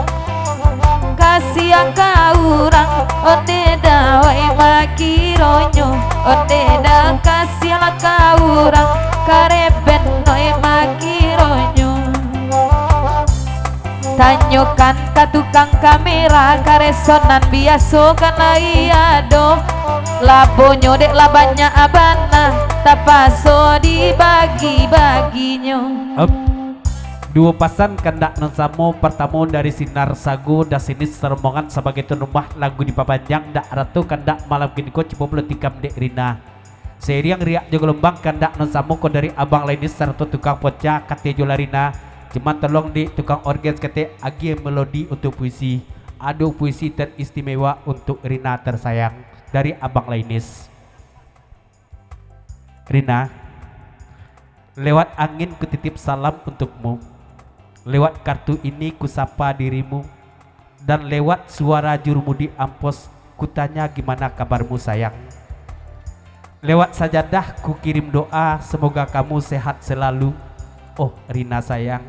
Kasiah ka urang, ondeh dah wai makironyo. Ondeh dah kasiah lah ka urang, kareben wai makironyo. Tanyokan ka tukang kamera, kareso nan biaso kan lai ado. Labonyo dek lah banyak bana, tapaso dibagi-baginyo. Up. Duo pasan kandak nan samo, partamo dari Sinar Sago, Dasinis Sarombongan sabagai tuan rumah, lagu dipapanjang dak rato kandak malam kiniko cubo pulo tikam dek Rina. Seiriang riak jo galombang kandak nan samo ko dari Abang Lainis sarato tukang poca, kato jo lah Rina, cuman tolong dek tukang orgen saketek agiah melodi untuak puisi. Ado puisi teristimewa untuak Rina tersayang dari Abang Lainis. Rina, lewat angin kutitip salam untukmu. Lewat kartu ini kusapa dirimu, dan lewat suara jurumudi ampos kutanya gimana kabarmu sayang. Lewat sajadah kukirim doa semoga kamu sehat selalu, oh Rina sayang.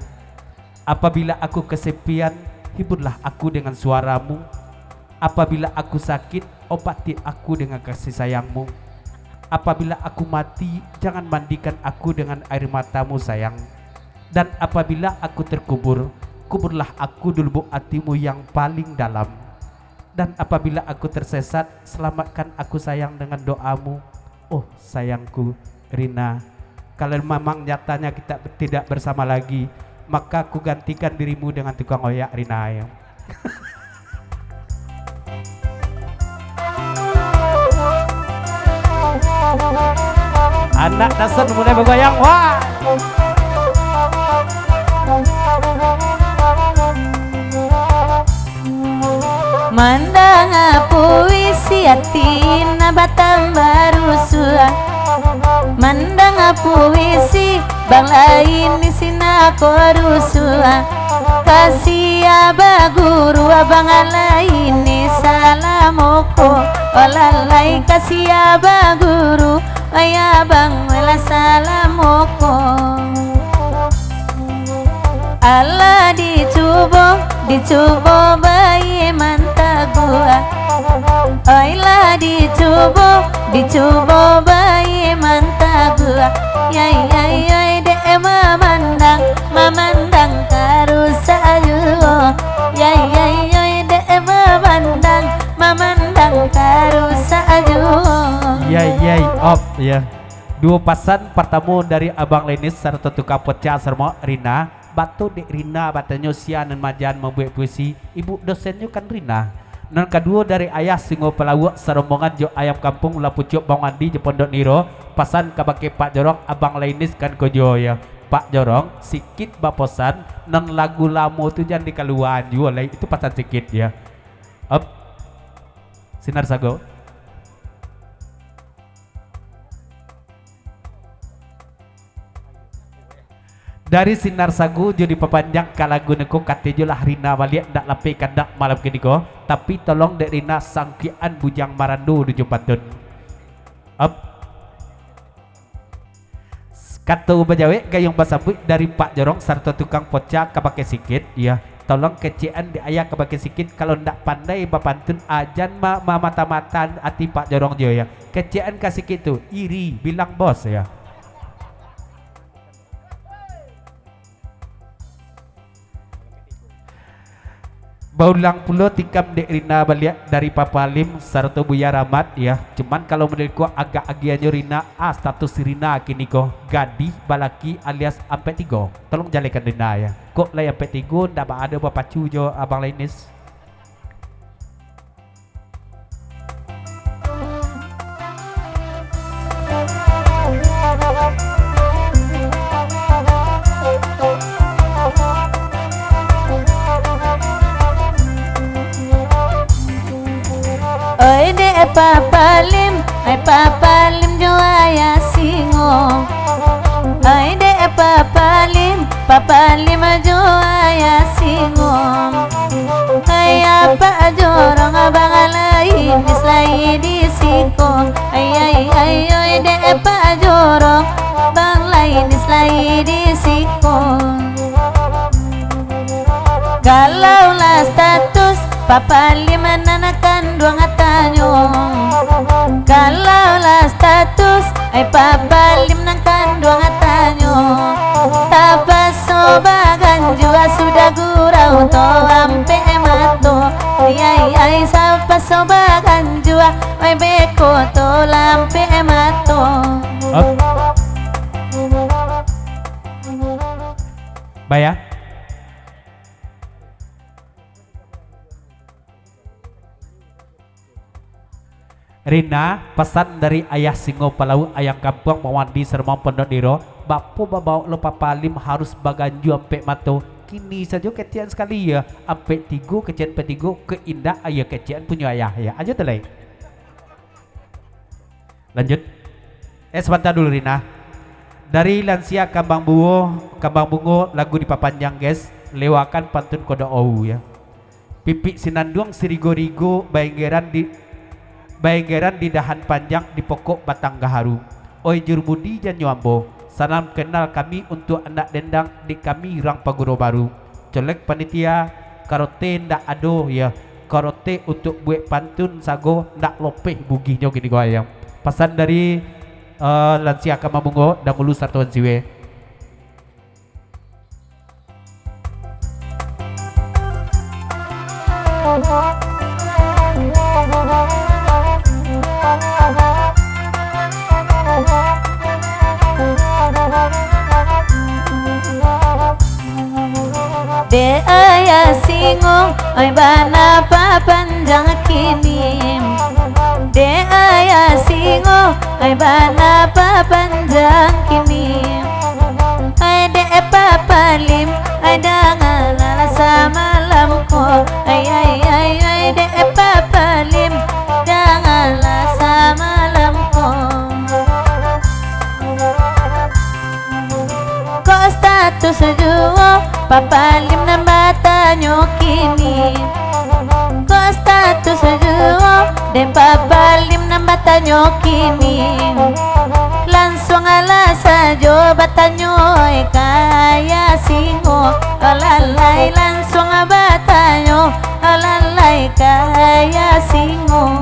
Apabila aku kesepian, hiburlah aku dengan suaramu. Apabila aku sakit, obati aku dengan kasih sayangmu. Apabila aku mati, jangan mandikan aku dengan air matamu, sayang. Dan apabila aku terkubur, kuburlah aku di lubuk atimu yang paling dalam. Dan apabila aku tersesat, selamatkan aku, sayang, dengan doamu. Oh, sayangku, Rina, kalau memang nyatanya kita tidak bersama lagi, maka ku gantikan dirimu dengan tukang oyak, Rina, yo. Anak Dasan mulai bagoyang, wah. Mandanga puisi ati nan batambah rusuah. Mandanga puisi Bang Lainis nan ko rusuah. Ka sia baguru Abang Lainis salamo ko. Olah lai ka sia baguru, wai abang, wai lah salamo ko. Alah dicubo, dicubo baiman taguah. Oi lah dicubo, dicubo baiman taguah. Yai, yai, yai, dek mamandang, mamandang ka rusak juo. Yai, yai, yai, dek mamandang, mamandang ka rusak juo. Yai, yai, op, ya. Duo pasan partamo dari Abang Lainis sarato tukang poca saramo Rina, batua dek Rina batanyo sia nan maaja mambuek puisi, ibu dosennyo kan Rina. Nan kaduo dari Ayah Singo Palawuak sarombongan jo Ayam Kampung Ulah Pucuak Bang Wandi jo Pondok Niro, pasan kabake Pak Jorong, Abang Lainis kan ko juo yo. Pak Jorong, sikit baposan, nan lagu lamo tu jan dikaluaan juo lai, itu pasan sikit yo. Op. Sinar Sago. Dari Sinar Sago jo dipapanjang ka lagu nangko, kato jo lah Rina baliak, ndak lapeh kandak malam kiniko, tapi tolong dek Rina sangkuikan Bujang Marando di jo pantun. Op. Kato bajawek gayuang basambuik dari Pak Jorong sarato tukang poca kabake sikit, iyo. Tolong kecekan dek Ayah kabake sikit, kalau ndak pandai bapantun, a jan ma-, mamata-mata ati Pak Jorong juo, iyo. Kecekan ka sikit tu, iri, bilang bos, iyo. Baulang pulo tikam dek Rina baliak dari Papa Lim sarato Buya Rahmat, iyo. Cuman kalau model ko agak agiahnyo Rina, a status Rina kiniko, gadih balaki alias ampek tigo. Tolong jalekan Rina, iyo. Kok lai ampek tigo, ndak ba-, ado bapacu jo Abang Lainis. Oi dek Papa Lim, oi Papa Lim jo Ayah Singo. Oi dek Papa Lim, Papa Lim jo Ayah Singo. Hai apak jorong, Abang Lainis lai di siko. Ai, ai, ai, oi dek apak jorong, Abang Lainis lai di siko. Kalau lah status, Papa Lim nan kanduang tanyo. Kalau lah status, ai Papa Lim nan kanduang tanyo. Tapaso baganjua sudah gurau to ampek mato. Ai, ai, ai, tapaso baganjua, ai beko to lah ampek mato. Op. Baya. Rina, pasan dari Ayah Singo Palauik Ayam Kampuang Mawandi Sarmang Pondok Diro, bapo babaok lo Papa Lim harus baganjua ampek mato, kini sajo kecekan sakali, yo, ampek tigo kecekan ampek tigo, kok indak, yo, kecekan punyo ayah, yo. Ajo tu lai. Lanjut. Eh, sabanta dulu, Rina. Dari Lansia Kambang Bungo, Kambang Bungo, lagu dipapanjang, guys. Lewakan pantun kodok ou, yo. Pipik sinanduang sirigo-rigo, baenggeran di, baenggeran di dahan panjang, di pokok batang gaharu. Oi juru budi janyo ambo, salam kenal kami untuak anak dendang, di kami urang Paguro Baru. Colek panitia, karote ndak ado, yo. Karote untuak buek pantun sago, ndak lopeh bugihnyo kini ko, yo. Pasan dari, eh, Lansia Kambang Bungo, Dangulu sarato Wan Siwe. Dek Ayah Singo, oi bana papanjang kini. Dek Ayah Singo, oi bana papanjang kini. Oi dek Papa Lim, oi dangalah samalam ko. Oi, oi, oi, oi dek Papa Lim, dangalah samalam ko. Kok status juo, Papa Lim nan batanyo kini. Kok status juo, dek Papa Lim nan batanyo kini. Lansuang alah sajo batanyo, eh, ka Ayah Singo. Alalai lansuang batanyo, alalai ka Ayah Singo.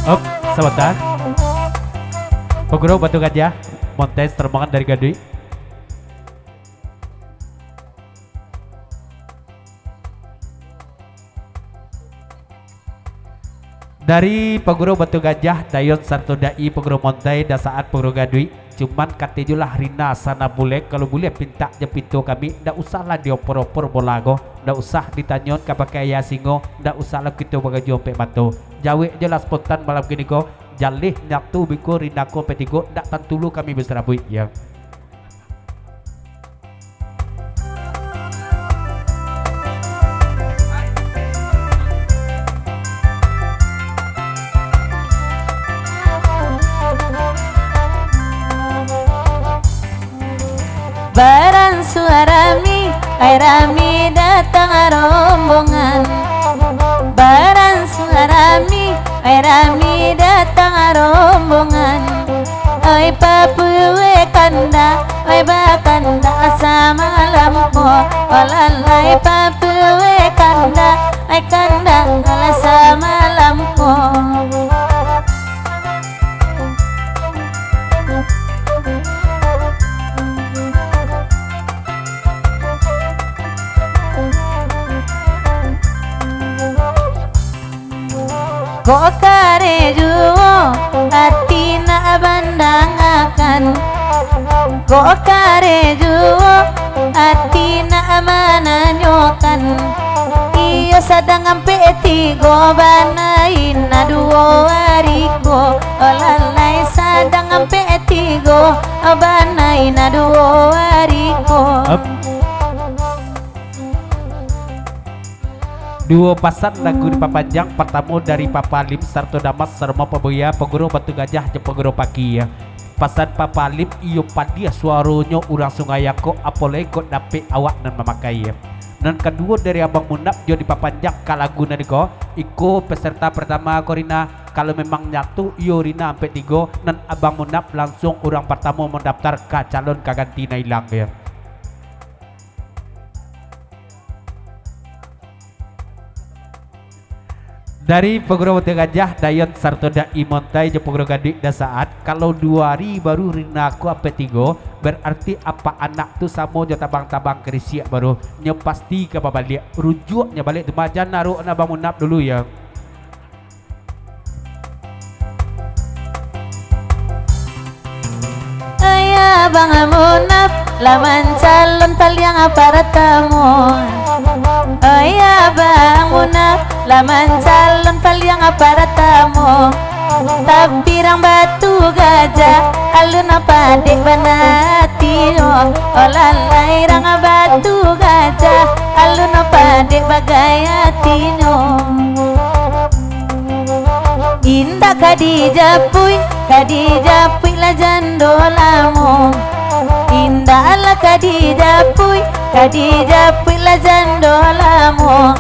Op, sabanta. Paguro Batu Gajah, Montes, rombongan dari Gaduik. Dari Paguro Batu Gajah, Dayon sarato Dai Paguro Montai, Dasaat Paguro Gaduik, cuman kato juo lah Rina sanak bulek, kalau bulek pintak jo pinto kami, ndak usahlah diopor-opor bola ko, ndak usah ditanyoan ka pakai Ayah Singo, ndak usahlah kito bagajuang ampek mato. Jawek juo lah spontan malam kini ko, jaleh nyatu beko Rina ko ampek tigo, ndak tantu lo kami basarabuik, yo. Baransua rami, ai rami datang rombongan. Baransua rami, ai rami datang rombongan. Oi papuek kandak, oi bakandak samalam ko. Alalai papuek kandak, oi kandak lah samalam ko. Kok kareh juo ati nak bandangakan, kok kareh juo ati nak mananyokan. Iyo sadang ampek tigo bana Ina duo ari ko, alalai sadang ampek tigo bana Ina duo ari ko. Ap. Duo pasan lagu dipapanjang, partamo dari Papa Lim sarato Damas, Sarmo Pabuya, Paguro Batu Gajah, jo Paguro Paki. Pasan Papa Lim, iyo padiah suaronyo urang Sungai Angkok, apolai kok dapek awak nan mamakai. Nan kaduo dari Abang Munaf, jo dipapanjang ka lagu nan iko, iko peserta partamo ko Rina, kalau memang nyatu iyo Rina ampek tigo, nan Abang Munaf langsuang urang partamo mandaftar ka calon ka ganti nan ilang, yo. Dari Paguro Batu Gajah, Dayon sarato Dai Montai jo Paguro Gaduik Dasaat, kalau duo ari baru Rina ko ampek tigo, bararti apak anak tu samo jo tabang-tabang karisiak baru, nyo pasti ka babaliak, rujuak nyo baliak tu majan arok na Abang Munaf dulu, yo. Oi Abang Munaf, lah mancalon paliang partamo. Oi Abang Munaf, Lah mancalon paliang paratamo, tapi rang Batu Gajah, alun padek bana atinyo. Olalai rang Batu Gajah, alun padek bagai atinyo. Indak ka dijapuik, ka dijapuik lah jando lamo. Indaklah ka dijapuik, ka dijapuik lah jando lamo.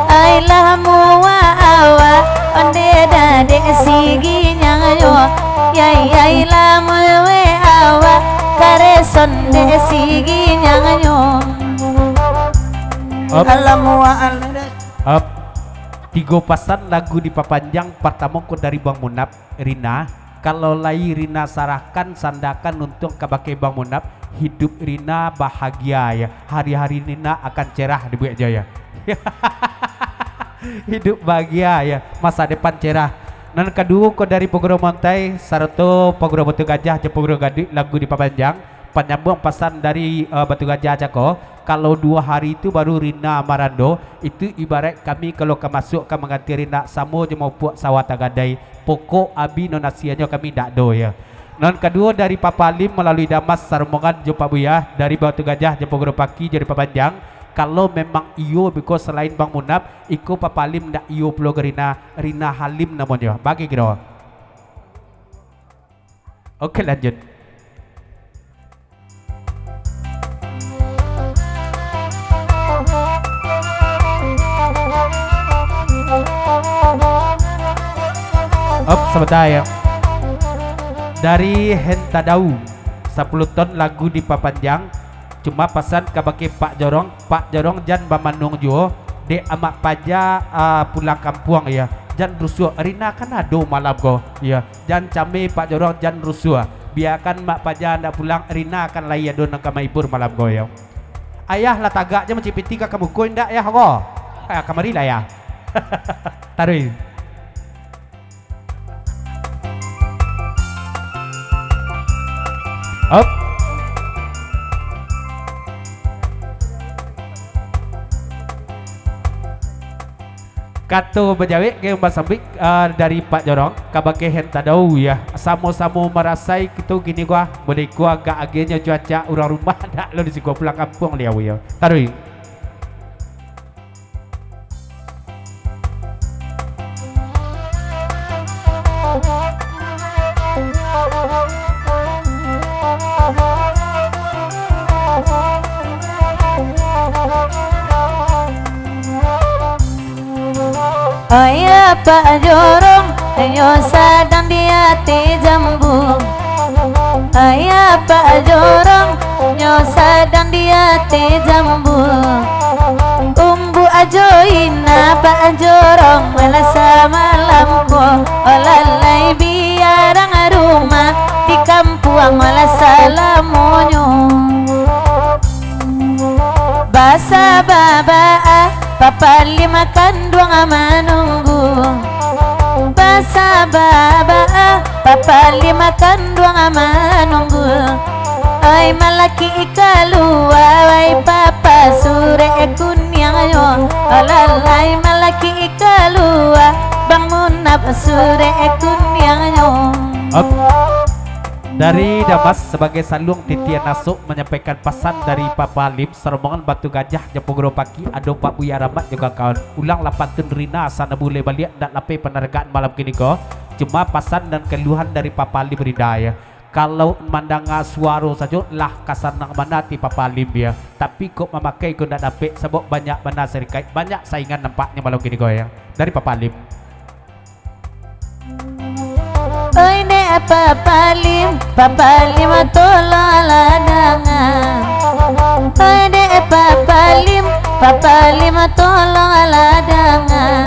Ai lah muak awak, ondeh dadek siginyang nyo. Yai, ai lah muak awak, kareso ondeh siginyang nyo. Up. Alah muak, alah. Up. Tigo pasan lagu dipapanjang, partamo ko dari Bang Munaf. Rina, kalau lai Rina sarahkan, sandakan untuang kabake Bang Munaf, hidup Rina bahagia, ya. Hari-hari Rina akan cerah dibuek jo, ya. Hidup bahagia, ya. Masa depan cerah. Nan kaduo ko dari Paguro Montai, sarato Paguro Batu Gajah, jo Paguro Gaduik, lagu dipapanjang. Panyambuang pasan dari, eh, Batu Gajah cako, kalau duo hari tu baru Rina marando, itu ibarat kami kalau ka masuak ka mangganti Rina samo jo maupuak sawah tagadai, pokok abi nan asianyo kami ndak ado, ya. Nan kaduo dari Papa Lim malalui Damas sarombongan jo Pak Buya dari Batu Gajah jo Paguro Paki jo dipapanjang, kalau memang iyo beko salain Bang Munaf, iko Papa Lim ndak iyo pulo ka Rina, Rina Halim namonyo. Bagi kiro. Oke, lanjut. Op, sabanta, ya. Dari Hentadau, sapuluah ton lagu dipapanjang. Cuma pasan kabake Pak Jorong, Pak Jorong jan bamanuang juo, dek amak paja, ah, pulang kampuang, ya. Jan rusuah, Rina kan ado malam ko, ya. Jan cameh Pak Jorong, jan rusuah. Biakan mak paja ndak pulang, Rina kan lai ado nan ka mahibur malam ko, ya. Ayah lah tagak je mancik piti ka kamuko indak, Yah, ko? Ah, kamarilah, Yah. Taruih. Op. Kato bajawek ge basambik, ah, dari Pak Jorong, kabake Hentadau, ya. Samo-samo marasai kito kini ko, ah. Mulai ko agak agiahnyo cuaca, urang rumah ndak lo di siko pulang kampuang liau, ya. Taruih. Ayah Pak Jorong, nyo sadang di ateh jambu. Ayah Pak Jorong, nyo sadang di ateh jambu. Umbuak ajo ina Pak Jorong, malah samalam ko. Olalai biarang rumah di kampuang, malah salamonyo. Basabab baa, Papa Lim kanduang manunggu. Basabab baa, Papa Lim kanduang manunggu. Ai malaki kalua, ai Papa surek kuniangnyo. Alalai malaki kalua, Bang Munaf surek kuniangnyo. Op. Dari Damas sabagai saluang titian asok manyampaikan pasan dari Papa Lim, sarombongan Batu Gajah, Japo Goro Paki, ado Pak Buya Rahmat jo kawan-kawan. Ulanglah pantun Rina, sana bulai baliak, ndak lapeh panargaan malam kini ko. Cuma pasan dan keluhan dari Papa Lim Rina, ya. Kalau mandanga suaro sajo, lah ka sanang bana ati Papa Lim, ya. Tapi kok mamakai ko ndak dapek, sabab banyak bana sarikaik, banyak saingan nampaknyo malam kini ko, ya. Dari Papa Lim. Oi dek Papa Lim, Papa Lim tolonglah danga. Oi dek Papa Lim, Papa Lim tolonglah danga.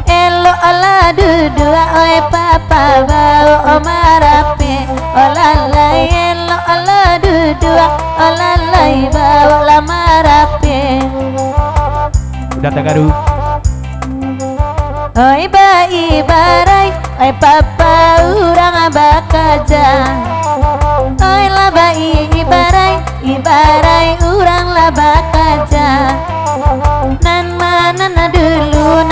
Eloklah duduak, oi Papa, baok marapek. Olalai, eloklah duduak, olalai, baoklah marapek. Udah tagaru. Oi baibarai, oi Papa urang bakaja. Oi lah baibarai, ibarai urang lah bakaja. Nan ma nan dulu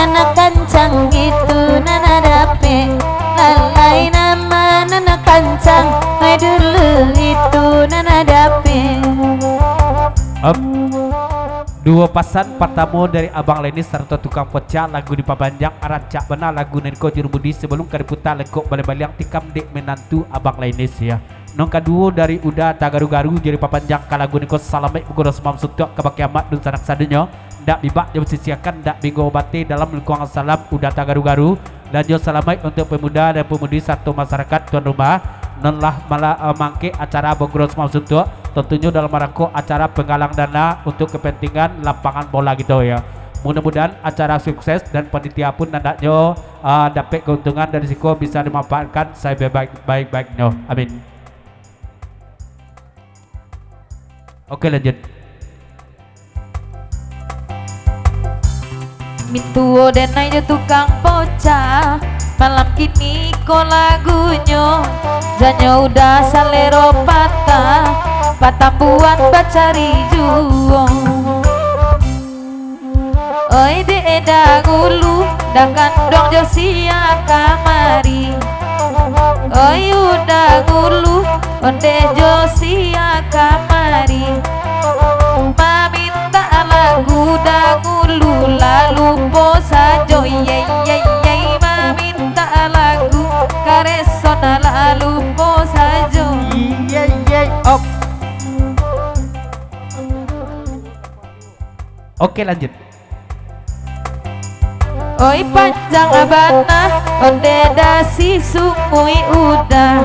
Duo pasan, partamo dari Abang Lenis sarato Tukang Poca, lagu dipapanjang, rancak bana lagu nan ko Jurumudi, sabalum ka diputa lekok baliang-baliang, tikam dek minantu Abang Lenis, ya. Nan kaduo dari Uda Tagaru-garu, jadi papanjang ka lagu niko, salamaik bagurau samalam suntuak kabake amak dunsanak sadonyo, ndak bibak jo basisiakan, ndak binggo bate dalam lingkuang salam Uda Tagaru-garu, dan jo salamaik untuak pemuda dan pemudi sarato masyarakat tuan rumah, nan lah mala-, eh, mangkek acara bagurau samalam suntuak, tantunyo dalam rangko acara penggalang dana untuak kepentingan lapangan bola kito, ya. Mudah-mudahan acara sukses dan panitia pun andaknyo, eh, dapek keuntungan dari siko bisa dimanfaatkan sabaik-baik-baiknyo. Amin. Oke, lanjut. Mintuo denai jo Tukang Poca, malam kini ko lagunyo, janyo Uda salero patah, patambuan bacari juo. Oi dek dangulu, dah kanduang jo sia kamari. Oi Uda dangulu, ondeh jo sia kamari. Mamintak lagu dangulu lah lupo sajo, ye, ye, ye. Mamintak lagu kareso lah lupo sajo. Ye, ye, op. Oke, lanjut. Oi panjang bana, ondeh dasi sungui Uda.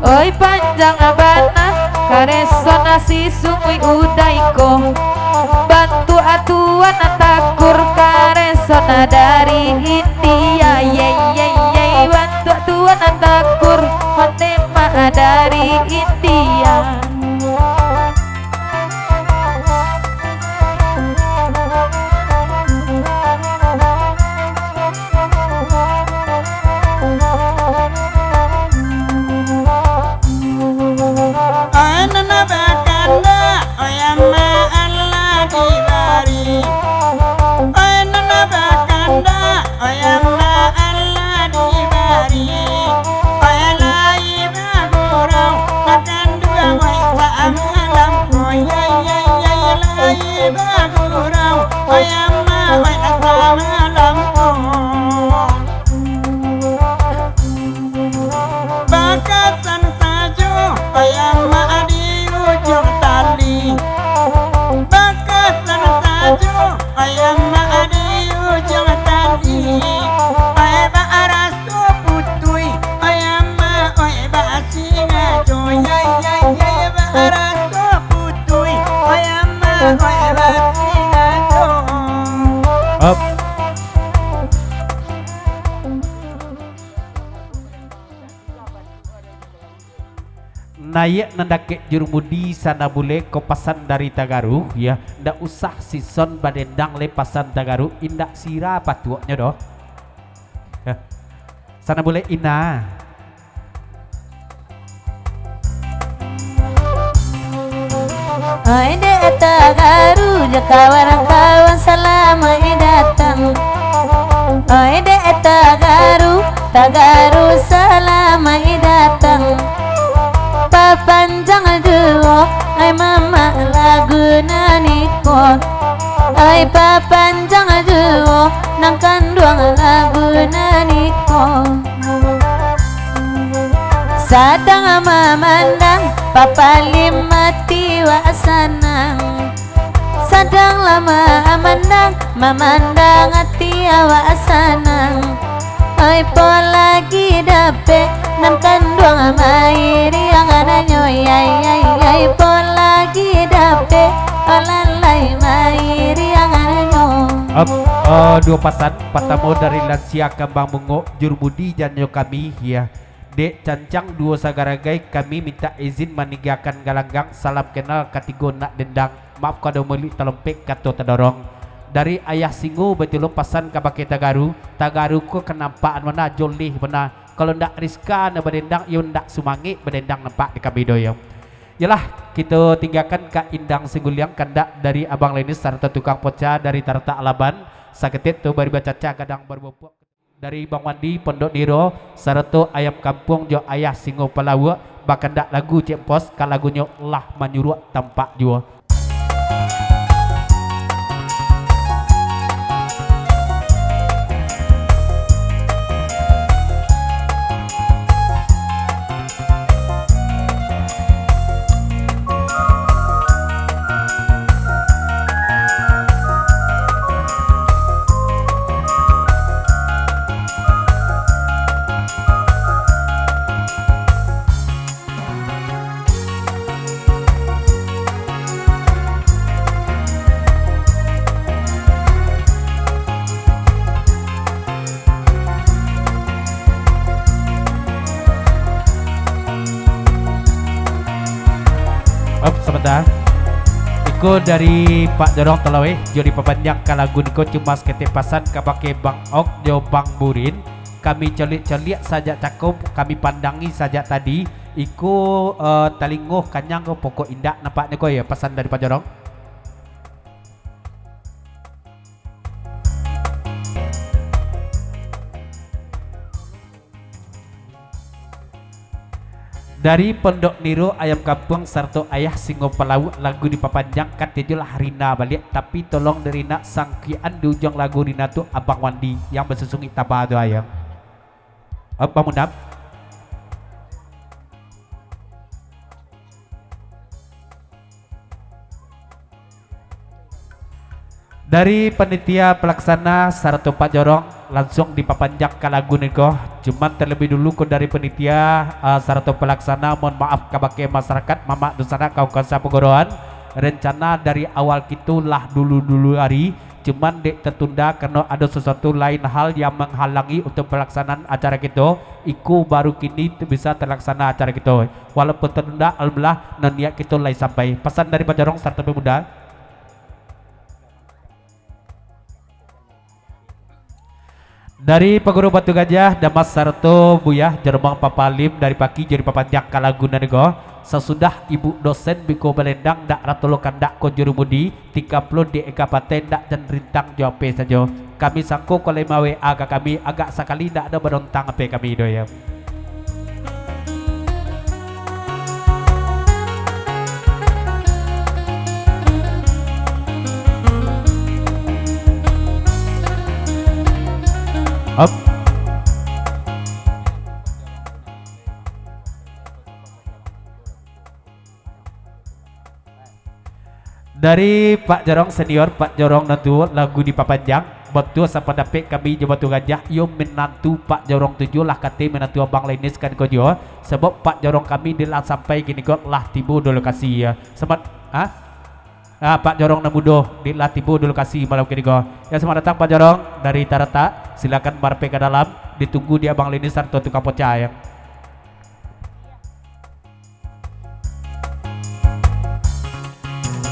Oi panjang bana, kareso nasi sungui Uda iko. Bantuak tuan takur, kareso dari India, ye, ye, ye. Bantuak tuan takur, ondeh mak dari India. Oi nan bakandak, oi amak alah dibari. Oi nan bakandak, oi amak alah dibari. Oi lai bagurau, makan duo oi samalam ko, yai, yai, yai, lai bagurau, oi amak, oi samalam ko. Bakasan sajo, oi amak di ujuang tali. Bakasan sajo, oi amak di ujuang tali. Oi baraso putuih, oi amak, oi basingajo, yai, yai, yai, baraso putuih, oi amak, oi basingajo. Up. Naiak nan dakek Jurumudi, Sana Bule, ko pasan dari Tagaru, ya. Ndak usah sison badendang lai pasan Tagaru, indak sira patuaknyo doh. Ya. Sana Bule, ina. Oi dek Tagaru, jo kawan-kawan, salamaik datang. Oi dek Tagaru, Tagaru, salamaik datang. Papanjang juo, oi mamak, lagu nan iko. Oi papanjang juo, nan kanduang lagu nan iko. Sadang mamandang, papalim ati wak sanang. Sadang lah mamandang, mamandang ati awak sanang. Ai po lagi dapek, nan kanduang mairiang anaknyo, yai, yai, yai, po lagi dapek, alah lai mairiang anaknyo. Ap, eh, duo pasan, partamo dari Lansia Kambang Bungok, Jurumudi janyo kami, ya. Dek cancang duo sagaragai, kami mintak izin maninggakan galanggang, salam kenal katigo nak dendang, maaf kado mulik talompek kato tadorong. Dari Ayah Singo bajulung pasan kabake Tagaru, Tagaru ko kanampakan bana, joleh bana, kalau ndak Rizka nan badendang, iyo ndak sumangek badendang nampak di kami doh, iyo. Iyolah, kito tinggakan ka Indang Singguliang, kandak dari Abang Lenis sarato Tukang Poca dari Taratak Alaban, saketek tu bari bacaca gadang bari bopok. Dari Bang Wandi Pondok Niro, sarato Ayam Kampuang jo Ayah Singo Palawak, bakandak lagu Cek Pos, ka lagunyo Lah Manyuruak Tampak Juo. Op, sabanta. Iko dari Pak Jorong Talaweh, jo dipapanjang ka lagu niko, cuma saketek pasan kabake Bang Ok jo Bang Burin. Kami coliak-coliak sajak cako, kami pandangi sajak tadi. Iko, eh, talingo kanyang ko, pokok indak nampaknyo ko, yo, pasan dari Pak Jorong. Dari Pondok Niro Ayam Kampuang sarato Ayah Singo Palawuak, lagu dipapanjang, kato jo lah Rina baliak, tapi tolong di Rina sangkian di ujuang lagu Rina tu, Abang Wandi yang basusungik taba tu, Ayah. Abang Munab. Dari panitia palaksana sarato Pak Jorong, lansuang dipapanjang ka lagu niko. Cuman talabiah dulu ko dari panitia, ah, sarato palaksana, mohon maaf kabake masarakat, mamak dunsanak, kawan-kawan sapagoroan. Rencana dari awal kito lah dulu-dulu ari, cuman dek tatunda karano ado sasuatu lain hal yang manghalangi untuk palaksanaan acara kito. Iko baru kini tu bisa talaksana acara kito. Walaupun tatunda, alhamdulillah, nan niat kito lai sampai. Pasan dari Pak Jorong sarato pemuda. Dari Paguru Batu Gajah, Damas sarato Buyah, Joromang Papalim, dari pagi jo dipapanjang ka lagu nan niko. Sasudah ibu dosen biko balendang, dak ratolo kandak ko jurumudi, tingga pulo di eka paten, dak jan rintang jo ape sajo. Kami sangko ko lai ma-W A ka kami, agak sakali dak ado badontang ape kami doh, yo. Op. Dari Pak Jorong senior, Pak Jorong nan tuo, lagu dipapanjang. Batua sapandapek kami jo Batu Gajah, iyo minantu Pak Jorong tu juo lah, kato minantu Abang Lenis kan ko juo. Sabab Pak Jorong kami dek lah sampai kini ko lah tibo di lokasi, yo. Selamat, ha? Ah, Pak Jorong nan mudo dek lah tibo di lokasi malam kini ko. Yo, selamat datang Pak Jorong dari Taratak. Silakan marapek ka dalam, ditunggu di Abang Lenis sarato tukang poca, yo.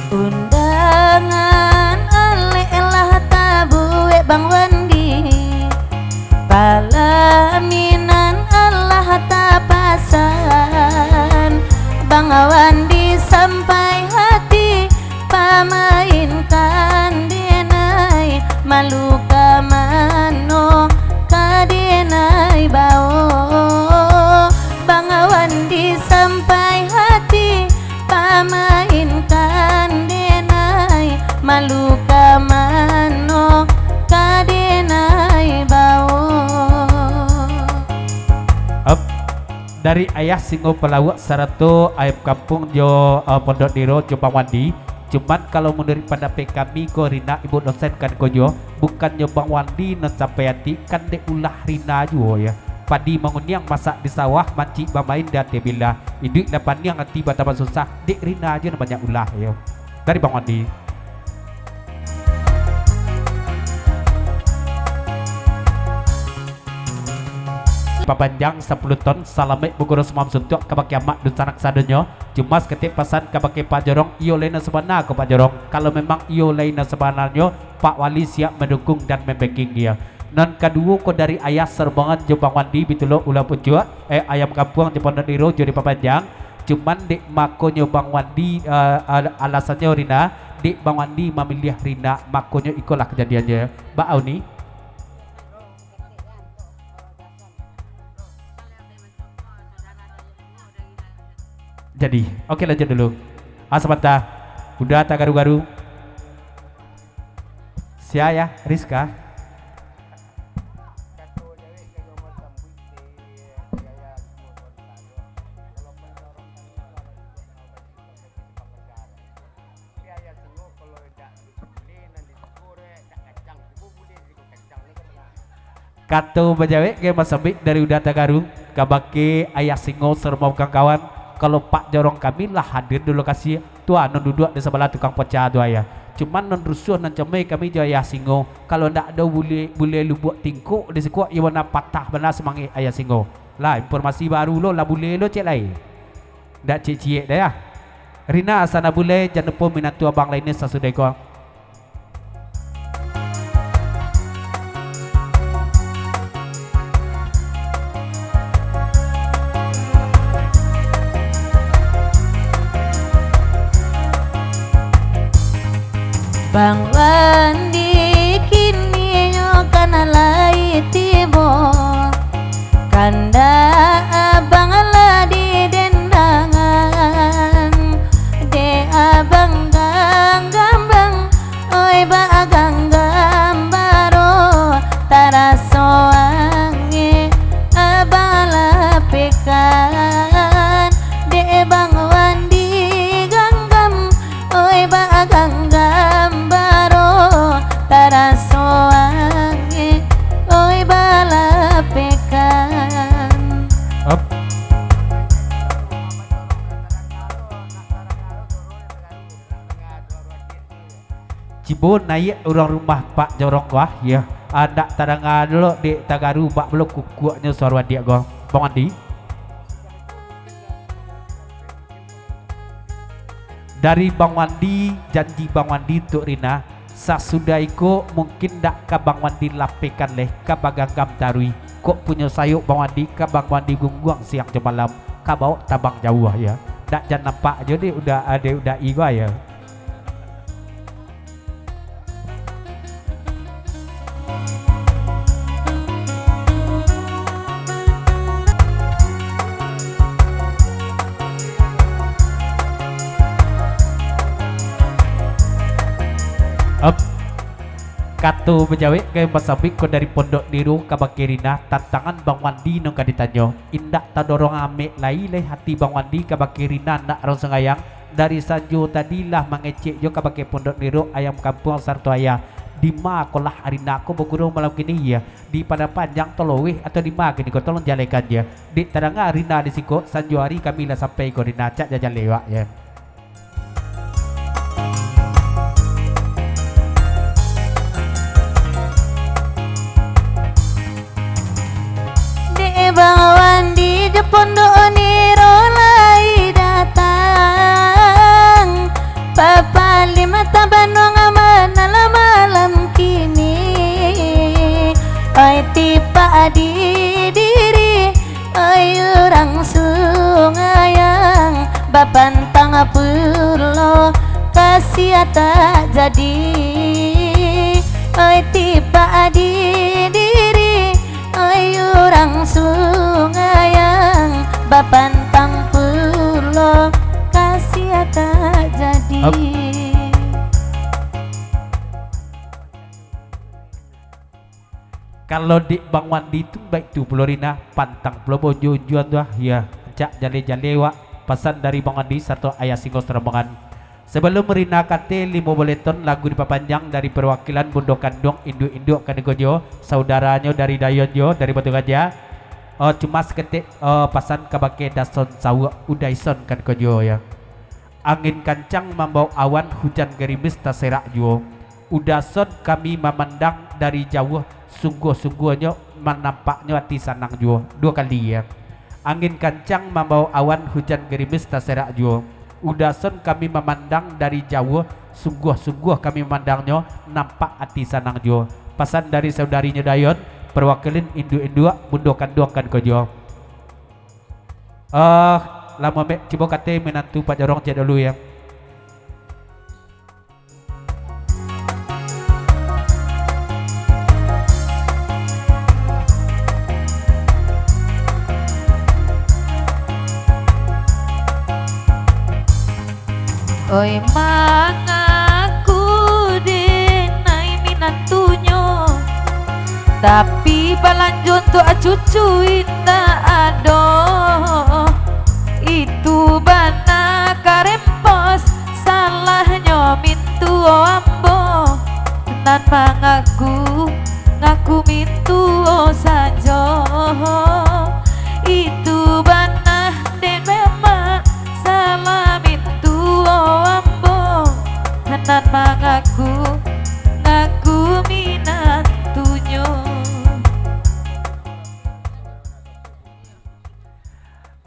Undangan alek lah tabuek Bang Wandi, palaminan alah tapasan. Bang Wandi sampai hati, pamainkan denai, malu ka mano ka denai bao. Bang Wandi sampai hati, pamainkan denai, malu ka mano ka denai bao. Op. Dari Ayah Singo Palawuak sarato Ayam Kampuang jo, eh, Pondok Niro jo Bang Wandi. Cuman kalau manuruik pandapek kami ko, Rina ibu dosen kan ko juo, bukannyo Bang Wandi nan sampai ati, kan dek ulah Rina juo, yo. Padi manguniang masak di sawah, mancik bamain di ateh bilah. Iduik lah paniang ati batambah susah, dek Rina juo nan banyak ulah, yo. Dari Bang Wandi. Papanjang sapuluah ton, salamaik baguru sumam suntuak kabake amak dunsanak sadonyo. Cuma saketek pasan kabake Pak Jorong, iyo lai nan sabana ko Pak Jorong. Kalau memang iyo lai nan sabananyo, Pak Wali siap mandukung dan mambacking, yo. Nan kaduo ko dari Ayah Sarubangan jo Bang Wandi, Bitulo Ulah Pucuak, eh, Ayam Kampuang jo Pondok Niro jo dipapanjang. Cuman dek makonyo Bang Wandi, eh, al-, alasannyo Rina, dek Bang Wandi mamiliah Rina, makonyo ikolah kajadiannyo. Baa ni? Jadi, oke, lanjut dulu. Ah, sabanta. Uda tagaru-garu. Sia, yo, Rizka? Kato bajawek gai masambik dari Uda Tagaru, kabake Ayah Singo sarumah kawan-kawan, kalau Pak Jorong kami lah hadir di lokasi, tu a nan duduak di sabalah tukang poca tu, Ayah. Cuman nan rusuah, nan comoi kami jo Ayah Singo, kalau ndak ado bule, bule lubuak tingkok di siko, iyo bana patah bana samangik Ayah Singo. Lah, informasi baru lo, lah bule lo cek lai. Ndak ciek-ciek doh, Yah. Rina Asana Bulai, jan lupo minantu abang lainnyo sasudah ko. Bang Wandi kininyo kan lai tibo, kandak abang lah didendangan, dek abang ganggam bang, oi bak ganggam baro, taraso angin abang lapekan, dek bang Wandi ganggam, oi bak ganggam baro, taraso angin, oi balapekan. Op. Cibo naiak urang rumah Pak Jorong wah, yo. Andak tadanga dulu dek tagaru bak balo kukuaknyo suaro adiak ko. Bang Wandi. Dari Bang Wandi, janji Bang Wandi untuak Rina, sasudah iko mungkin ndak ka Bang Wandi lapekan leh, ka baganggam taruih. Kok punyo sayok Bang Wandi, ka Bang Wandi gungguang siang jo malam, ka bawok tabang jauah, yo. Ndak jan nampak jo dek uda-, dek uda-i ko, yo. Ap. Kato bajawek ka nan basambik ko dari Pondok Niro kabake Rina, tantangan Bang Wandi nan ka ditanyo. Indak tadorong amek lai lai hati Bang Wandi kabake Rina, anak urang Sungayang. Dari sanjo tadi lah mangecek jo kabake Pondok Niro, ayam kampuang sarato ayah. Dima kolah Rina ko bagurau malam kini, yo? Di Padang Panjang, Toloweh, atau dima kini ko? Tolong jalehkan, yo. Dek tadanga Rina di siko, sanjo ari kami lah sampai ko Rina, cak jajan lewat, yo. Dek Bang Wandi jo Pondok Niro lai datang, papalim tabanuang manalam malam kini. Oi tipak di diri, oi urang Sungayang, bapantang pulo kasiah tak jadi. Oi tipak di diri, oi urang Sungayang, bapantang pulo kasiah tak jadi. Op. Kalau dek Bang Wandi tu, baitu pulo Rina, pantang pulo baunjuang-unjuang tu ah, yo, rancak jaleh-jaleh wak, pasan dari Bang Wandi sarato Ayah Singgo Sarombongan. Sabalum Rina kate limo baleh ton lagu dipapanjang dari parwakilan bundo kanduang induak-induak kan ko juo, saudaranyo dari Dayon juo, dari Batu Gajah. Oh, cuma saketek, oh, pasan kabake Dason Sawuak Udaison kan ko juo, yo. Angin kancang mambawok awan, hujan garimis taserak juo. Udason kami mamandang dari jauah, sungguah-sungguahnyo manampaknyo ati sanang juo. Duo kali, yo. Angin kancang mambawok awan, hujan garimis taserak juo. Udason kami mamandang dari jauah, sungguah-sungguah kami mamandangnyo, nampak ati sanang juo. Pasan dari saudarinyo Dayon, parwakilan induak-induak, bundo kanduang kan ko juo. Eh, lamo mek, cubo kate minantu Pak Jorong ciek dulu, yo. Oi, mangaku denai minantunyo, tapi balanjo untuak cucu indak ado. Itu bana karempos, salahnyo mintuo ambo, nan mangaku, ngaku mintuo sajo. Itu bana dek mamak, salah mintuo ambo, nan mangaku, ngaku minantunyo.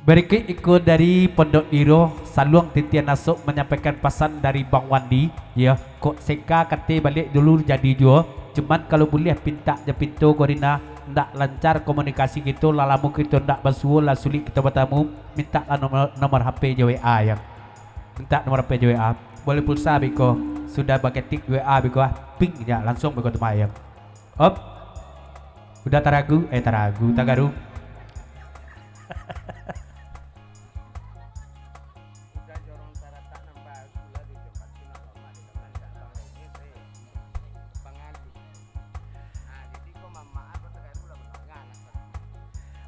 Barikuik iko dari Pondok Niro, Saluang titian asok manyampaikan pasan dari Bang Wandi, yo, kok seka kate baliak dulu jadi juo, cuman kalau buliah pintak jo pinto ko Rina, ndak lancar komunikasi kito, lah lamo kito ndak basuo, lah sulik kito batamu, mintaklah nomor, nomor H P jo W A, yo. Mintak nomor H P jo W A. Boleh pulsa beko, sudah baketik W A beko ah, ping ja, langsung beko tu, yo. Op. Udah taragu, eh, taragu, tagaru.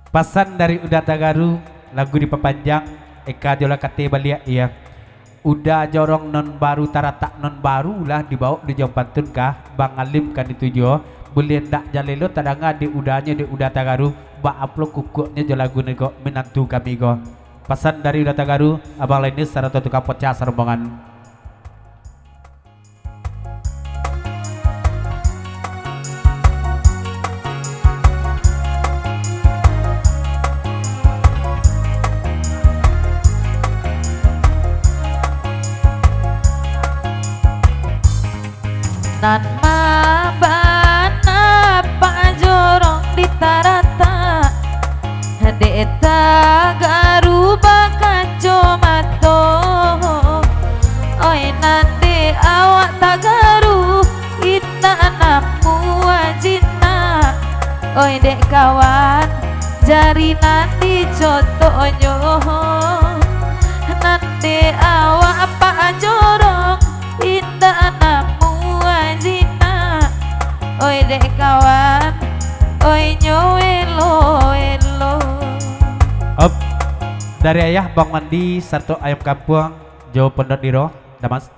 Pasan dari Uda Tagaru, lagu dipapanjang, eka jo lah kate baliak, iyo. Uda jorong nan baru taratak nan baru lah dibaok di jam pantun kah, Bang Alim kan itu juo. Buliah ndak jaleh lo tadanga dek udanyo dek Uda Tagaru, baa pulo kukuaknyo jo lagu niko minantu kami ko. Pasan dari Uda Tagaru, Abang Lenis sarato tukang pocah sarombongan. Nan mambana Pak Jorong di taratak, dek tagaru bakacomato. Oi, nan dek awak tagaru, indak namuah jinak. Oi, dek kawan, jari nan dicotoknyo. Nan dek awak Pak Jorong, indak namuah jinak. Oi, dek kawan, oi, nyo elo-elo. Op. Dari ayah Bang Wandi sarato ayam kampuang jo Pondok Diro, Damas.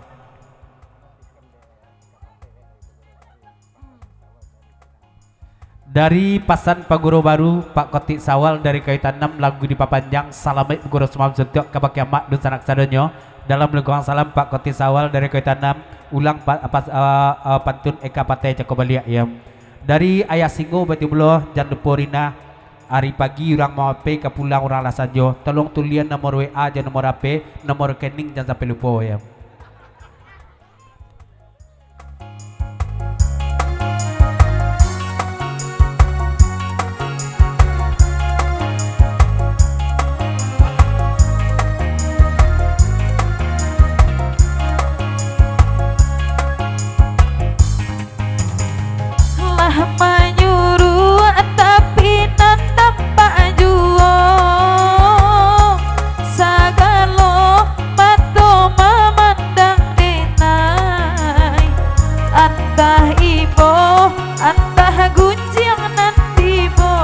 Dari pasan paguru baru, Pak Kotik Sawal dari Kayu Tanam, lagu dipapanjang, salamaik baguru samalam suntuak kabake amak dunsanak sadonyo. Dalam lingkungan salam, Pak Kotik Sawal dari Kayu Tanam, ulang pa-, pas-, eh, eh, pantun eka patai cako baliak, yo. Dari Ayah Singo Batimulo, jan lupo Rina, ari pagi urang mawape ka pulang urang lah sanjo, tolong tulian nomor W A jo nomor H P, nomor rekening jan sampai lupo, yo. Lah manyuruak tapi nan tampak juo, sagalo mato mamandang denai. Antah ibo, antah gunjiang nan tibo,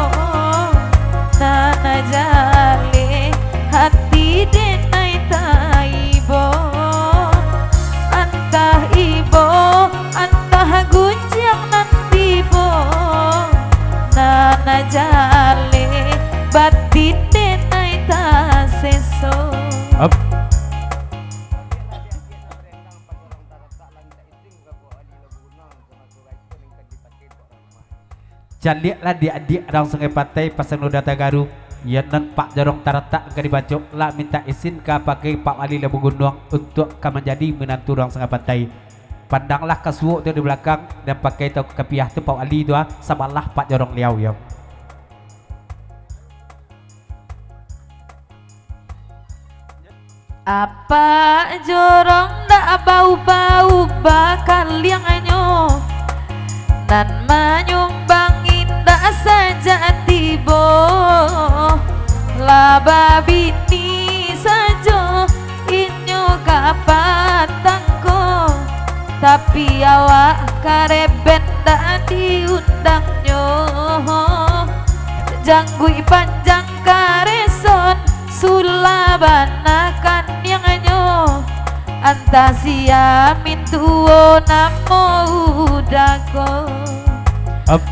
nan jaleh hati denai taibo. Antah ibo, antah gunjiang nan tibo, nan jaleh batin denai taseso. Op. Caliaklah diak-diak urang Sungai Patai, pasan Uda Tagaru, iyo nan Pak Jorong taratak ka dibacok, lah mintak isin ka pakai Pak Wali Labuah Gunuang untuak ka manjadi minantu urang Sungai Patai. Pandanglah ka suok tu di balakang, nan pakai tau kapiah tu Pak Wali tu, ah, sabalah Pak Jorong Liau, yo. Apak Jorong ndak baubah-ubah kaliangnyo, nan manyumbang indak sajak tibo. Lah babini sajo inyo ka patang ko, tapi awak kareben ndak diundangnyo. Jangguik panjang kareson, sulah bana kaniangnyo, antah sia mintuo namo Uda ko. Op.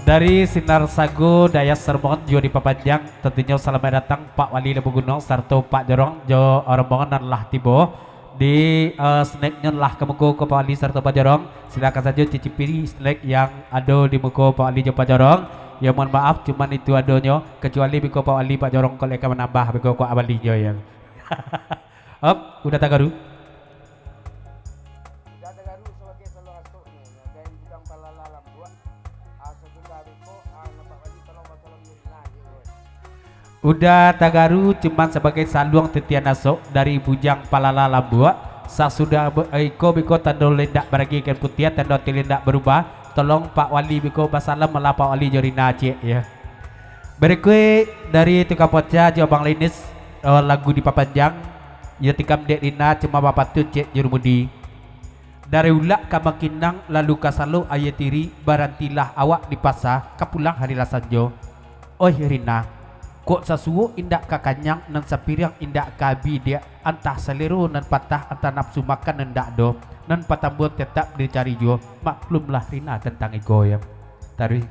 Dari Sinar Sago, Dayas Sermongan juo dipapanjang. Tantunyo salamaik datang Pak Wali Labuah Gunuang sarato Pak Jorong jo rombongan nan lah tibo. Di, eh, snack-nyo lah ka muko ko Pak Wali sarato Pak Jorong. Silakan sajo cicipi snack yang ado di muko Pak Wali jo Pak Jorong. Yo, mohon maaf, cuman itu adonyo, kecuali beko Pak Wali, Pak Jorong, kalau ka manambah beko kuah balinyo, yo. Uda Tagaru. Uda Tagaru cuman sabagai saluang titian asok dari Bujang Palala Lambuak. Sasudah be-, iko biko tando lendak baragikan putiah, tando ati lendak barubah. Tolong Pak Wali biko basalam malah Pak Wali jo Rina ciek, ya. Barikuik dari Tukang Poca jo Abang Linis, eh, lagu dipapanjang, yo tikam dek Rina cuma bapatun ciek jurumudi. Dari Ulak ka Bangkinang, lalu ka Salok Aia Tiri, barantilah awak di pasa, ka pulang hari lah sanjo. Oih Rina, kok sasuok indak ka kanyang, nan sapiriang indak ka abih diak, antah salero nan patah, antah nafsu makan nan ndak ado, nan patambuan tetap dicari juo, maklumlah Rina tantang iko, ya. Taruih.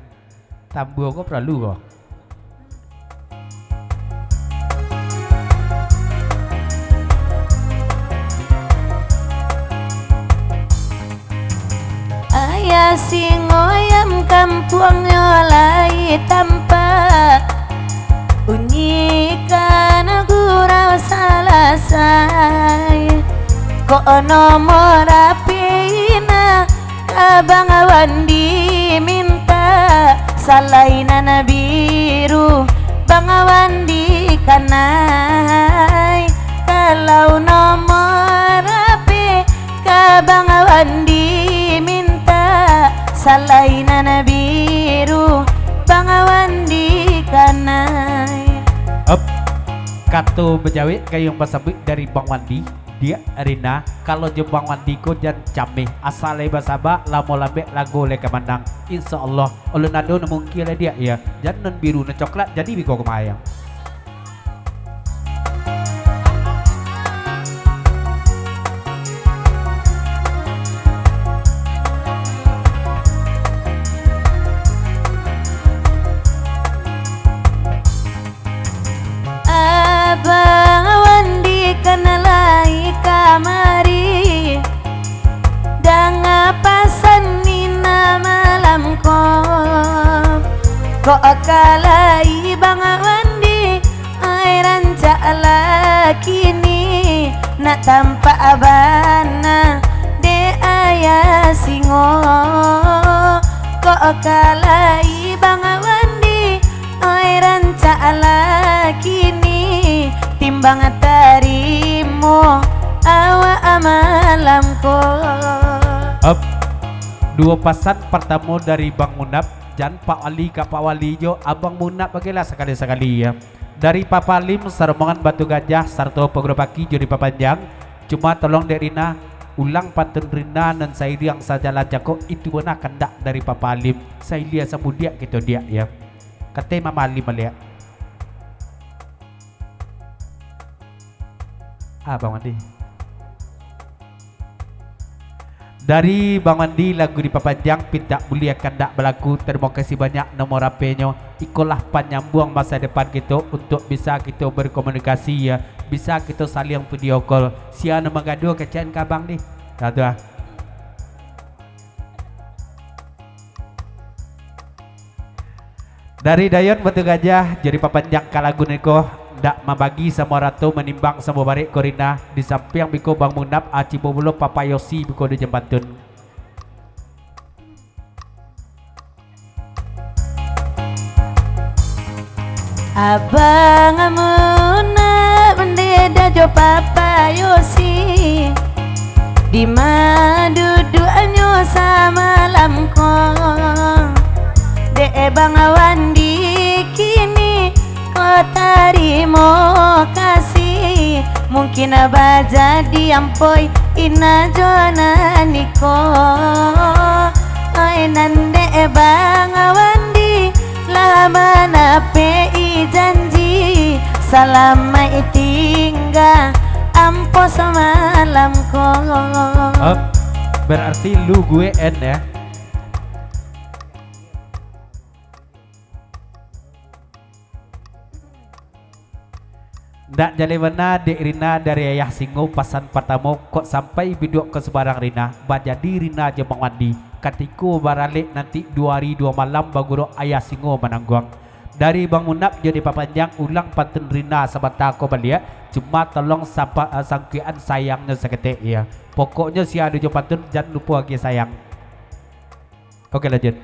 Tambua ko paralu ko. Ayah singo ayam kampuangnyo lai tampak, unyikan gurau salasai. Kok nomor H P Ina ka Bang Wandi mintak, salai nan biru Bang Wandi kanai. Kalau nomor H P ka Bang Wandi mintak, salai nan biru Bang Wandi kanai. Op. Kato bajawek gayuang basambuik dari Bang Wandi. Diak Rina, kalau jo Bang Wandi ko jan cameh, asa lai basaba, lamo lambek lago lai ka manang. Insya Allah, ulun ado nan mungkin lai diak, ya. Jan nan biru, nan coklat, jadi biko kamayan. Abang Wandi kan lai kamari, danga pasan Nina malam ko. Kok ka lai Bang Wandi, ai rancak lah kini, nak tampak bana dek Ayah Singo. Kok ka lai Bang Wandi, ai rancak lah kini, timbang tarimo awak malam ko. Op. Duo pasan partamo dari Bang Munap, jan Pak Wali ka Pak Wali jo, Abang Munap bagilah sakali-sakali, ya. Dari Papa Lim, sarombongan Batu Gajah, sarato Paguro Paki jo dipapanjang. Cuma tolong dek Rina, ulang pantun Rina nan sairiang sajalan cako, itu bana kandak dari Papa Lim. Sailia samudiak kito diak, ya. Kato Mama Lim baliak. Ah, Bang Wandi. Dari Bang Wandi lagu dipapanjang, pintak buliah kandak balaku. Tarimo kasih banyak nomor H P-nyo. Ikolah panyambuang masa depan kito untuak bisa kito berkomunikasi, ya. Bisa kito saliang video call. Sia nan manggaduah kecek ka Abang dih. Dah tu ah. Dari Dayon Batu Gajah, jadi papanjang ka lagu niko, ndak mambagi samo rato, manimbang samo barek ko Rina, di sampiang biko Bang Munap, aci bobulo Papa Yosi biko di jambantun. Abang Munap mandeda jo Papa Yosi. Dima duduaknyo samalam ko? Dek Bang Wandi kini ko tarimo kasih. Mungkin bajadi ampoi Ina jo nan iko. Ai nan dek Bang Wandi lah manapek-i janji. Salamaik tingga ampo samalam ko. Hop, berarti lu gue N ya. Ndak jaleh bana dek Rina dari Ayah Singo, pasan partamo kok sampai biduak ka subarang Rina, bajadi Rina jo Bang Wandi. Katiko baralek nanti duo ari duo malam bagurok Ayah Singo manangguang. Dari Bang Munap jo dipapanjang ulang pantun Rina sabanta ko baliak, Cuma tolong sapa-, eh, sangkuikan sayangnyo saketek, ya. Pokoknyo sia ado jo pantun, jan lupo agiah sayang. Oke, lanjut.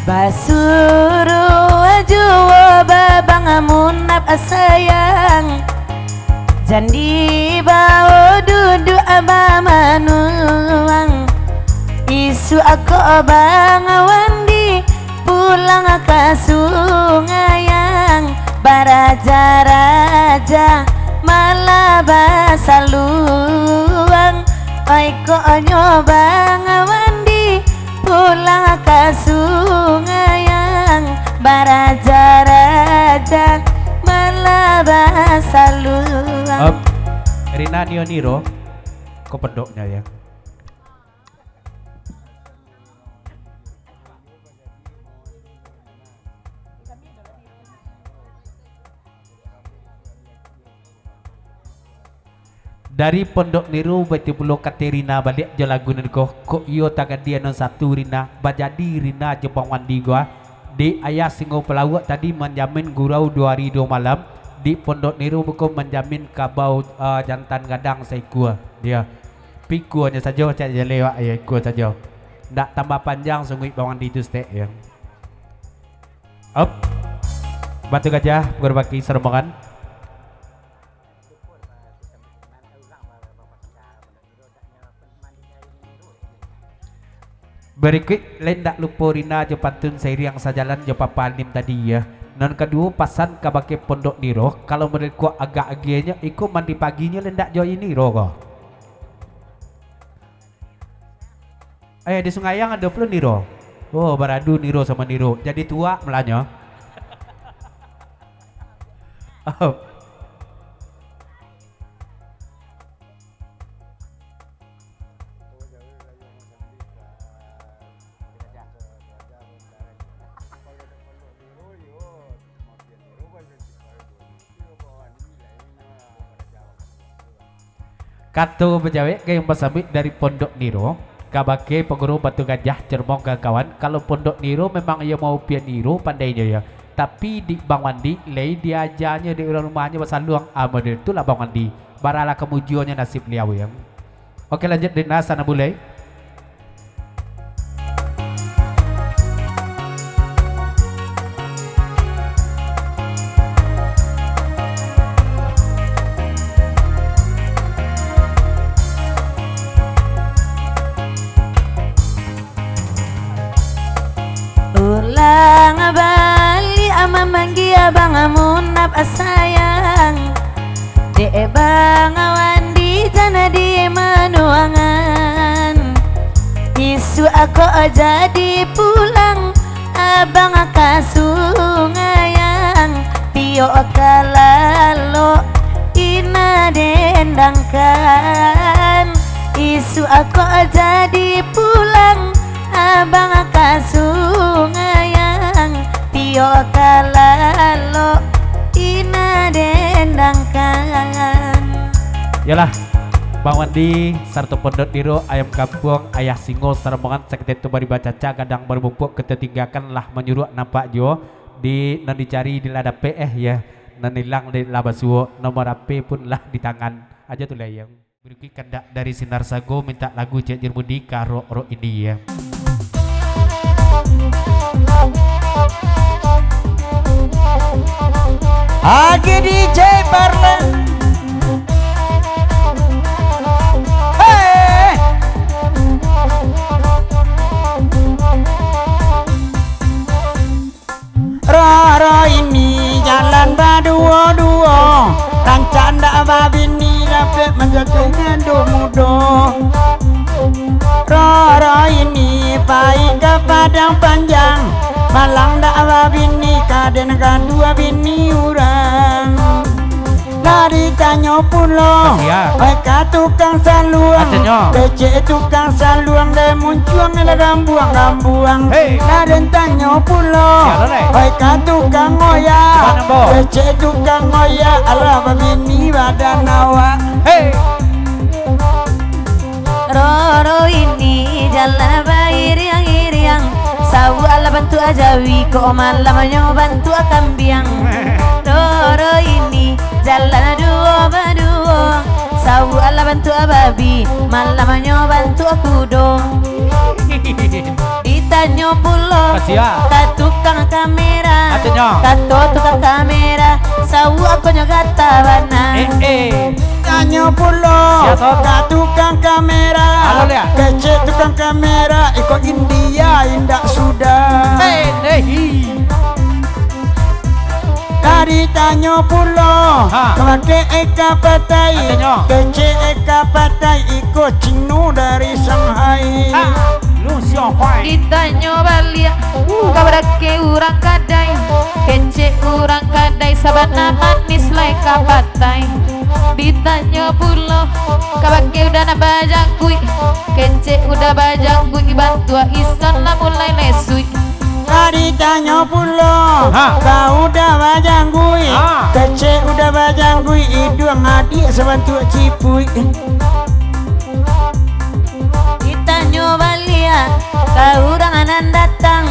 Basuruah juo babang munap sayang, jan dibao duduak bamanuang. Isuak ko bang Wandi pulang ka Sungayang, baraja-raja malah basaluang. Oi, konyo bang Wandi pulang ka Sungayang, baraja-raja malah basaluang. Op, Rina nio niro, ko pondoknyo, ya. Dari Pondok Niro, baitu pulo Katerina baliak jo lagu nan ko, kok iyo tagadiah nan satu Rina, bajadi Rina jo Bang Wandi ko, ah. Di Ayah Singo Palauak tadi manjamin gurau duo ari duo malam, di Pondok Niro buko manjamin kabau, ah, jantan gadang saikua, yo. Pikuanyo sajo, cak jaleh wak, yo, ikua sajo. Ndak tambah panjang sunguik Bang Wandi tu, stek, yo. Op. Batu Gajah, Paguru Baki, Sarombongan. Barikuik, lai ndak lupo Rina jo pantun sairiang sajalan jo Papa Alim tadi, yo. Nan kaduo, pasan kabake Pondok Niro, kalau model ko agak agiahnyo, iko mandi paginyo lai ndak jo Niro ko? Eh, di Sungayang ado pulo Niro. Oh, baradu Niro samo Niro. Jadi tuak malanyo. Oh. Kato bajawek gayuang basambuik dari Pondok Niro, kabake Paguru Batu Gajah, Cerbong ka kawan, kalau Pondok Niro memang iyo maupian Niro pandainyo yo, tapi di Bang Wandi lai diajanyo di urang rumahnyo basaluang, ah, model tu lah Bang Wandi, baralah kamujuonyo nasib liau yo. Oke, lanjut, Rina, sana bulai. Ulang baliak mamanggia Bang Munaf sayang. Dek Bang Wandi jan dimanuangan. Isuak ko jadi pulang abang ka Sungayang. Piyo ka lalok ina dendangkan. Isuak ko jadi pulang abang ka Sungayang. Piyo ka lalok ina dendangkan. Yolah, Bang Wandi, sarato Pondok Niro, Ayam Kampuang, Ayah Singo, Sarombongan, saketek tu bari bacaca, gadang bari bungkuak, kito tinggakan lah manyuruak nampak juo, di nan dicari di lah dapek, eh, yo, nan ilang di lah basuo, nomor H P pun lah di tangan. Ajo tu lah, yo. Barikuik kandak dari Sinar Sago mintak lagu Cek Jermudi ka Rok-Rok Indi, yo. Agi D J Parlan. Hei! Rok-Rok Indi jalan baduo-duo, rancak ndak babini dapek manjago nan duo mudo. Rok-Rok Indi pai ka Padang Panjang, malang ndak babini, ka den gadua bini urang. Lah ditanya Tanyo pulo, Kasian. Oi ka tukang saluang. Ajanyo. Kecek tukang saluang, dek muncuang lah gambuang-gambuang. Hei. Lah den tanyo pulo, Sialah, dek. Oi ka tukang oya. Di mano, Bo? Kecek tukang oya, alah babini badan awak. Hei. Roro ini jalan bairiang-iriang, sawuak lah bantuak jawi, kok malamnyo bantuak kambiang. Roro ini jalan duo baduo, sawuak lah bantuak babi, malamnyo bantuak kudo. Ditanyo pulo Kasian. Ka tukang kamera. Ajanyo. Kato tukang kamera, sawuak ko nyo gata bana. Eh, eh. Tanyo pulo Siaso? Ka tukang kamera. Halo, Lia. Kecek tukang kamera, iko India indak sudah. Eh, eh, hi. Lah ditanyo pulo, Ha. Ka bakeh Eka Patai. Ajanyo. Kecek Eka Patai, iko Cino dari Shanghai. Ha. Lu Xiaohuai. Ditanyo baliak, Uh. Ka bakeh urang kadai. Kecek urang kadai, sabana manis lai Eka Patai. Ditanyo pulo, ka bakeh uda nan bajangguik. Kecek uda bajangguik, bantuak ison lah mulai lesuik. Lah ditanyo pulo, Ha. Ka uda bajangguik. Ha. Kecek uda bajangguik, iduang adiak sabantuak cipuik. Ditanyo baliak, ka urang nan datang.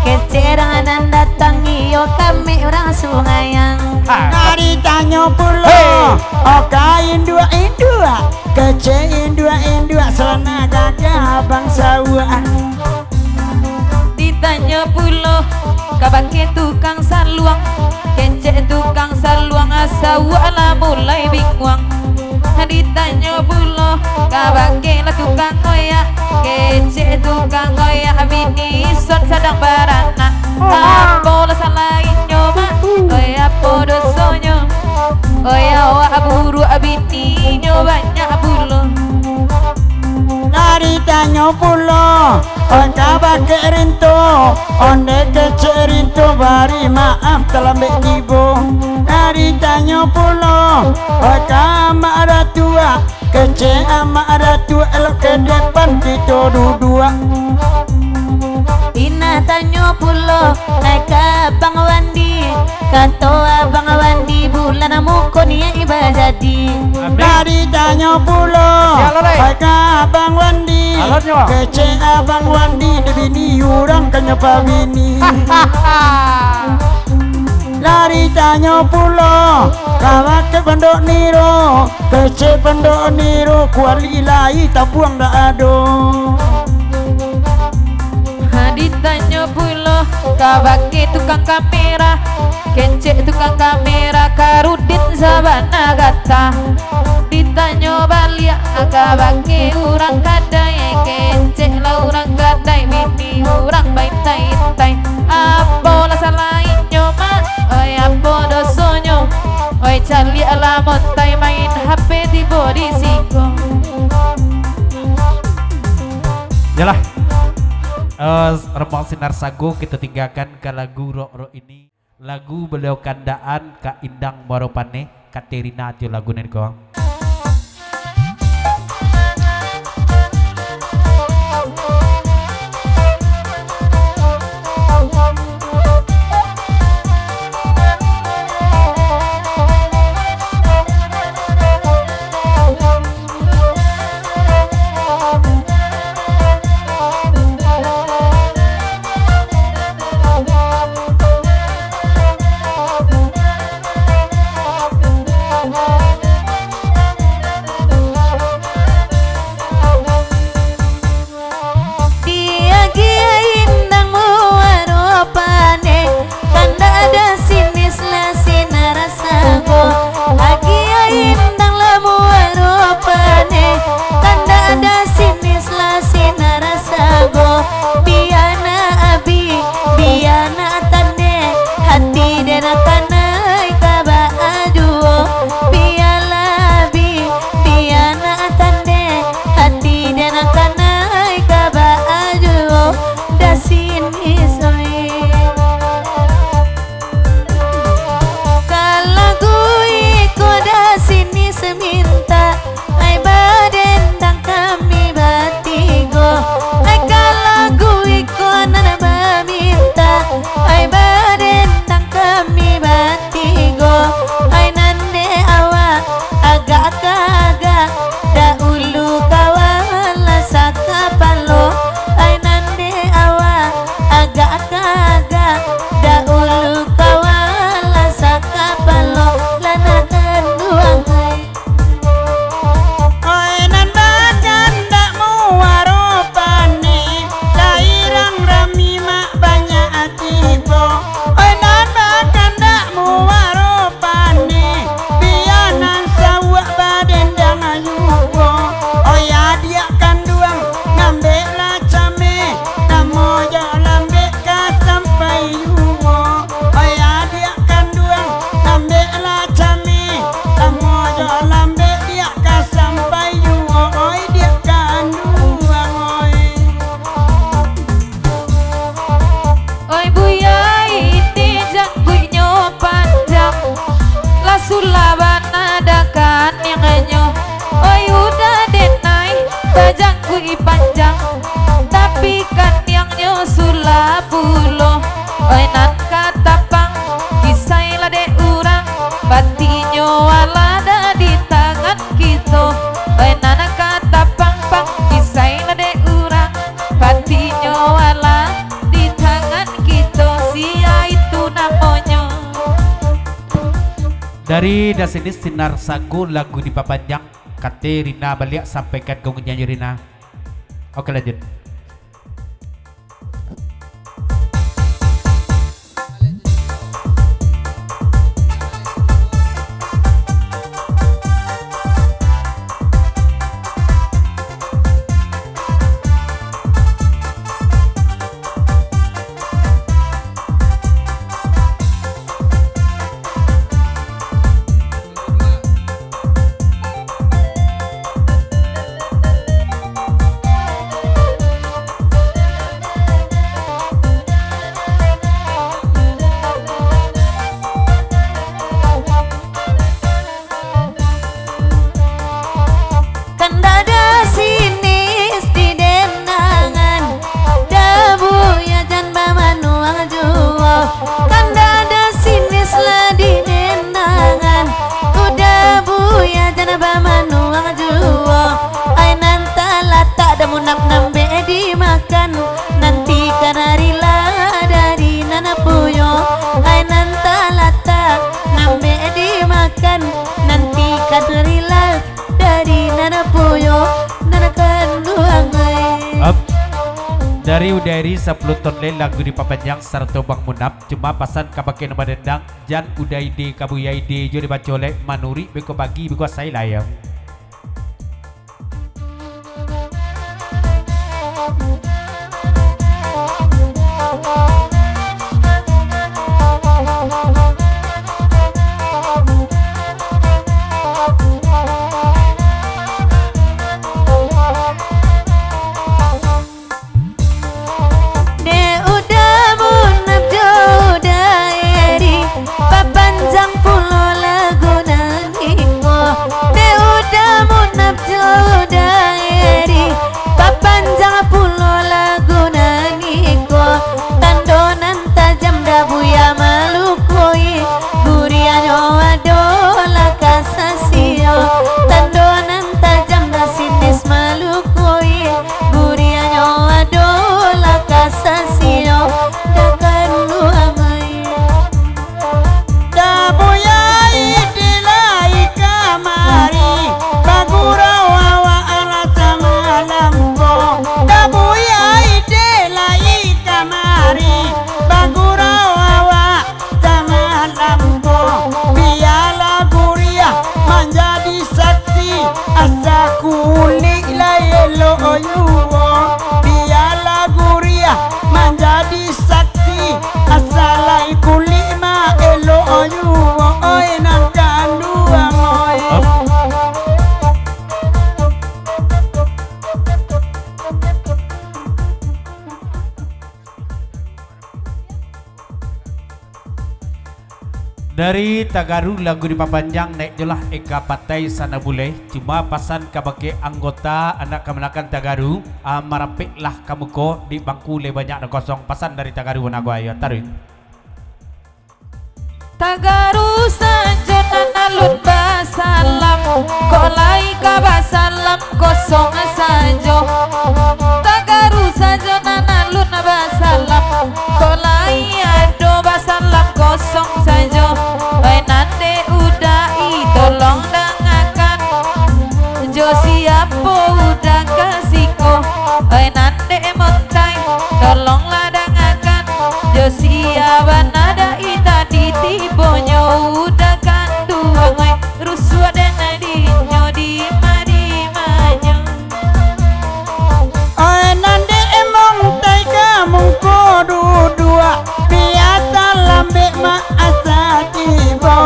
Kecek urang nan datang, iyo kami urang Sungaiang. Ha. Lah ditanyo pulo, Hei. Oh ka induak-induak. Kecek induak-induak, salana gagah abang sawuak. Ditanyo pulo, ka bakeh tukang saluang. Kecek tukang saluang, sawuak lah mulai binguang. Ditanyo pulo, ka bakeh lah tukang oyak. Kecek tukang oyak, bini ison sadang baranak. Apo lah salainnyo, Mak? Oi, apo dosonyo? Oi, awak buruak, bininyo banyak pulo. Lah ditanyo pulo, oi ka bakeh Rinto, ondeh kecek Rinto, bari maaf talambek tibo. Lah ditanyo pulo, oi ka Amak Datuak, kecek Amak Datuak, elok ka depan kito duduak. Inah tanyo pulo, nai ka Abang Wandi. Kato Abang Wandi, bulan muko niaik bajadi. Amin. Lah ditanyo pulo, Sialah, lai. Oi ka Abang Wandi. Alonyo. Kecek Abang Wandi, dek bini urang ka nyo pabini. Lah ditanyo pulo, ka bakeh Pondok Niro. Kecek Pondok Niro, kuali lai tabuang dak ado. Ha, ditanyo pulo, ka bakeh tukang kamera. Kecek tukang kamera, Karudin sabana gata. Ditanyo baliak, ka bakeh urang kadai. Kecek lah urang kadai, bini urang baintai-intai. Apo lah salainnyo, Mak? Oi, apo dosonyo? Oi, caliak lah montai, main H P tibo di siko. Yalah. Eh, Rembang Sinar Sago, kita tinggalkan ke lagu rock-rock ini. Lagu baliau kandakan Kak Indang Muaro Paneh, Katerina jo lagu nan ko. Dari Dasinis Sinar Sago, lagu dipapanjang, kato Rina baliak, sampaikan ka ngunyanyi Rina. Oke, lanjut. Kandak Dasinis di denangan, Dabuya jan bamanuang juo. Kandak Dasinis lah di denangan, ku Dabuya jan bamanuang juo. Ai nan talatak damunam nambek dimakan, nanti kan ari lah dari nan puyo. Ai nan talatak nambek dimakan, nanti kan ari lah dari nan puyo, nan kanduang ai. Up. Dari Udairi sapuluah ton lai lagu dipapanjang sarato Bang Munaf, cuma pasan kabake nan badendang, jan Udaide ka Buya Ide jo dibaco lai, manuruik beko pagi beko asai lah yo. Dek Uda Munaf jo Uda Eri, bapanjang pulo lagu nan iko. Dek Uda Munaf jo Uda Eri, bapanjang pulo lagu nan iko. Tando nan tajam Dabuya malukoi, guriahnyo adolah kasasio. Tando nan tajam Dasinis malukoi, guriahnyo adolah kasasio, dakan duo amai. Dabuya Ide lai kamari, bagurau awak alah samalam ko. Dabuya Ide lai kamari, bagurau awak samalam ko. Bialah guriah manjadi saksi, asa kulik lai elok juo. Bialah guriah manjadi saksi, asa lai kulik mah elok juo. Oi nan kanduang oi. Dari Tagaru lagu dipapanjang, naik jolah Eka Patai Sana Buleh. Cuma pasan kabake anggota anak kamanakan Tagaru, ah, marampeklah ka muko, di bangku lai banyak nan kosong. Pasan dari Tagaru, Nago Ayu, taruih. Tagaru sajo nan alun basalam, kok lai ka basalam kosong sajo. Tagaru sajo nan alun basalam, kok lai ado basalam kosong sajo. Oi nan dek Uda Eri, tolong dangakan, jo siapo Uda ka siko. Oi nan dek Montai, tolonglah dangakan, jo sia bana dai tadi tibonyo Uda kanduang, oi, rusuah den dinyo dima-dimanyo. Oi nan dek Montai ka muko duduak, bia talambek mah asa tibo.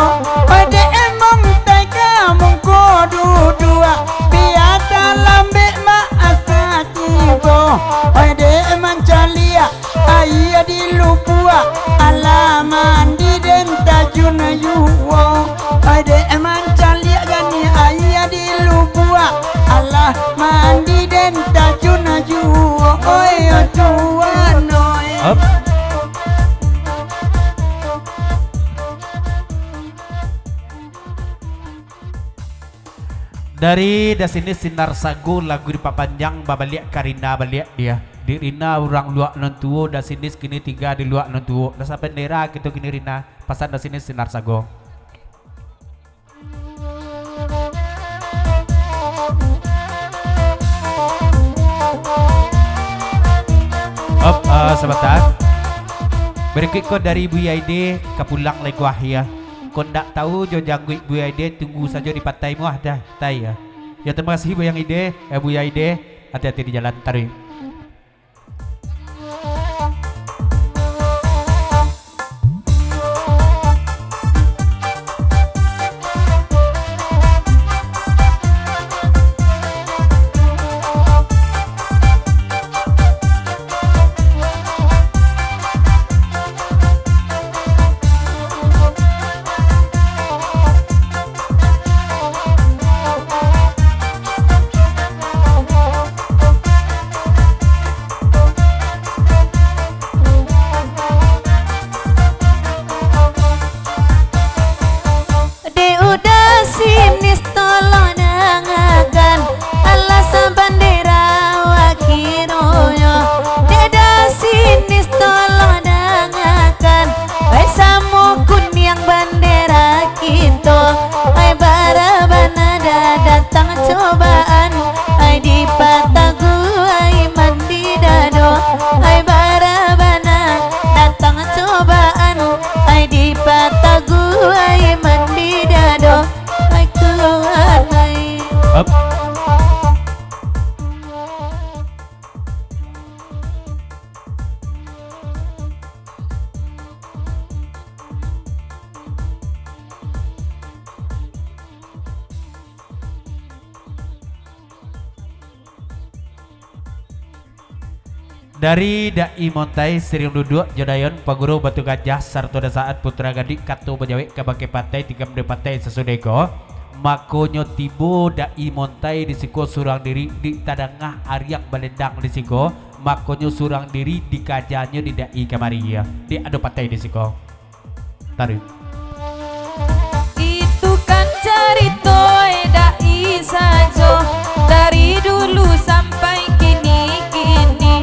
Oi dek Montai ka muko duduak, bia talambek mah asa tibo. Oi dek mancaliak aia di lubuak, alah mandi den tajun juo. Oi dek mancaliak janiah aia di lubuak, alah mandi den tajun juo. Oi, oi, tuan, oi. Hup. Dari Dasinis Sinar Sago, lagu dipapanjang, babaliak ka Rina baliak dia. Di Rina urang luak nan tuo, Dasinis kini tingga di luak nan tuo. Lah sabandera kito kini Rina, pasan Dasinis Sinar Sago. Oh, sabanta. Barikuik ko dari Buya Ide, ka pulang lai ko akhia. Ko ndak tau jo jangguik Buya Ide, tunggu sajo di patai muah dah, tai yo. Yo, tarimo kasih Buya Ide, eh, Buya Ide, ati-ati di jalan, taruih. Dek uda sinis tolong dangakan, alah sabandera wakironyo. Dek uda sinis tolong dangakan, ai samo kuniang bandera kito. Ai bara bana dah datang cobaan, ai dipataguah iman di dado. Ai bara bana datang cobaan, ai dipataguah iman di dado. Ai Tuhan ai. Hap. Dari Dai Montai, Siriang Duduak, Jodayon, Paguru, Batu Gajah, sarato Dasaat, Putra Gadih, kato bajawek kabake patai, tikam di patai sasudah ko. Makonyo tibo Dai Montai di siko surang diri, di tadangah ariang balendang di siko, makonyo surang diri dikajanyo di Dai kamari, di ado patai di siko. Taruih. Itu kan carito Dai sajo, dari dulu sampai kini-kini.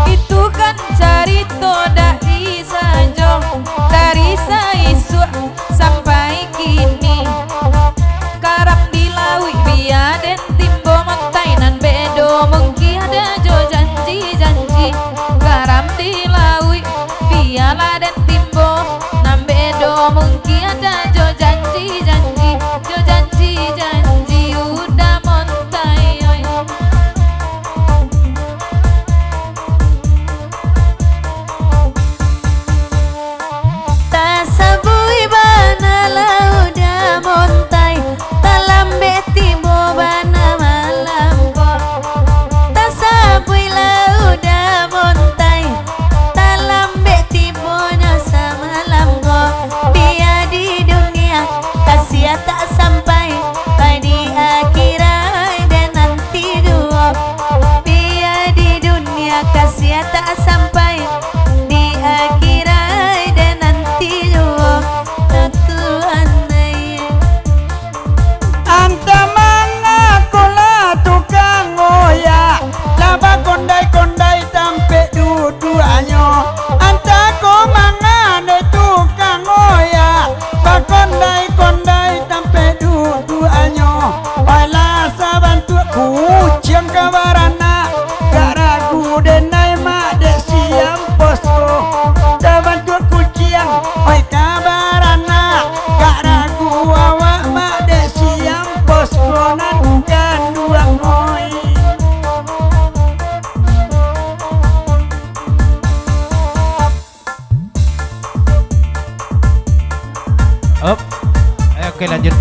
Itu kan carito Dai sajo, dari saisuak sampai kini. Karam di lauik bia den timbo, montai nan bedo mungkin ado jo janji-janji. Karam di lauik bialah den timbo, nan bedo mungkin ado jo janji-janji, jo janji-janji uda montai, oi. Tasabuik bana lah uda montai, talambek tibo bana malam ko. Tasabuik lah uda montai, talambek tibonyo samalam ko. Bia di dunia kasiah tak sampai, pai di akhirat den nanti juo. Bia di dunia kasiah tak sampai, di akhirat den nanti juo. Tuhan ai. Antah mangakolah tukang oya, lah bakondai-kondai tampek duduaknyo. Antah ko mangandai tukang oya, bakondai-kondai tampek duduaknyo. Oi lah sabantuak kuciang ka baranak, gak ragu denai mak dek siam posko. Sabantuak kuciang, oi ka baranak, gak ragu awak mak dek siam posko nan kanduang, oi. Op. Eh, oke, lanjut.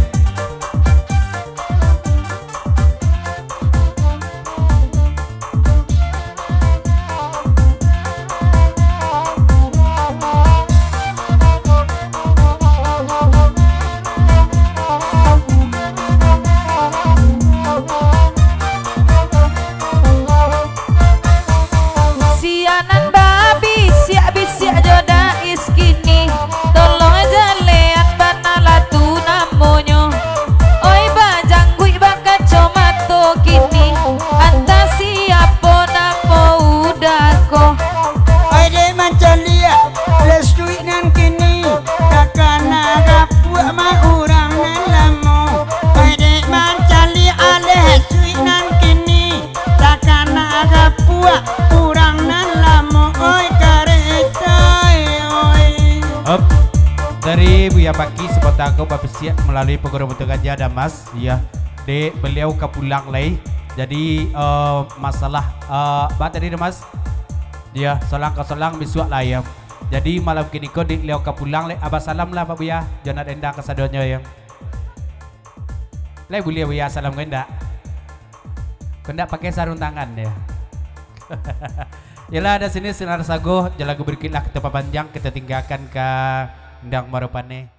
Sia nan babisiak-bisiak jo dais kini, tolong jalehan bana lah tu namonyo. Oi bajangguik bakacomato kini, antah siapo namo uda ko. Oi dek mancaliak, lesuik nan kini, takana rapuak ma urang nan lamo. Oi dek mancaliak, lesuik nan kini, takana rapuak urang nan lamo, oi ka Bagi sabatang ko bapisiak malalui Paguru Batu Gajah, Damas, ya. Dek, baliau ka pulang lai. Jadi, eh, masalah, eh, ba tadi, Damas? Ya, solang ka solang bisuak lah, ya. Jadi, malam kiniko dek baliau ka pulang lai. Abah salam lah, Pak Buya. Jo anak dendang kasadonyo, ya. Lai buliah Buya salam ko indak? Ko indak pakai sarung tangan, ya. Yalah, dari sini Sinar Sagoh, jo lagu barikuik lah kito papanjang, kito tinggakan ka Endang Muaro Paneh.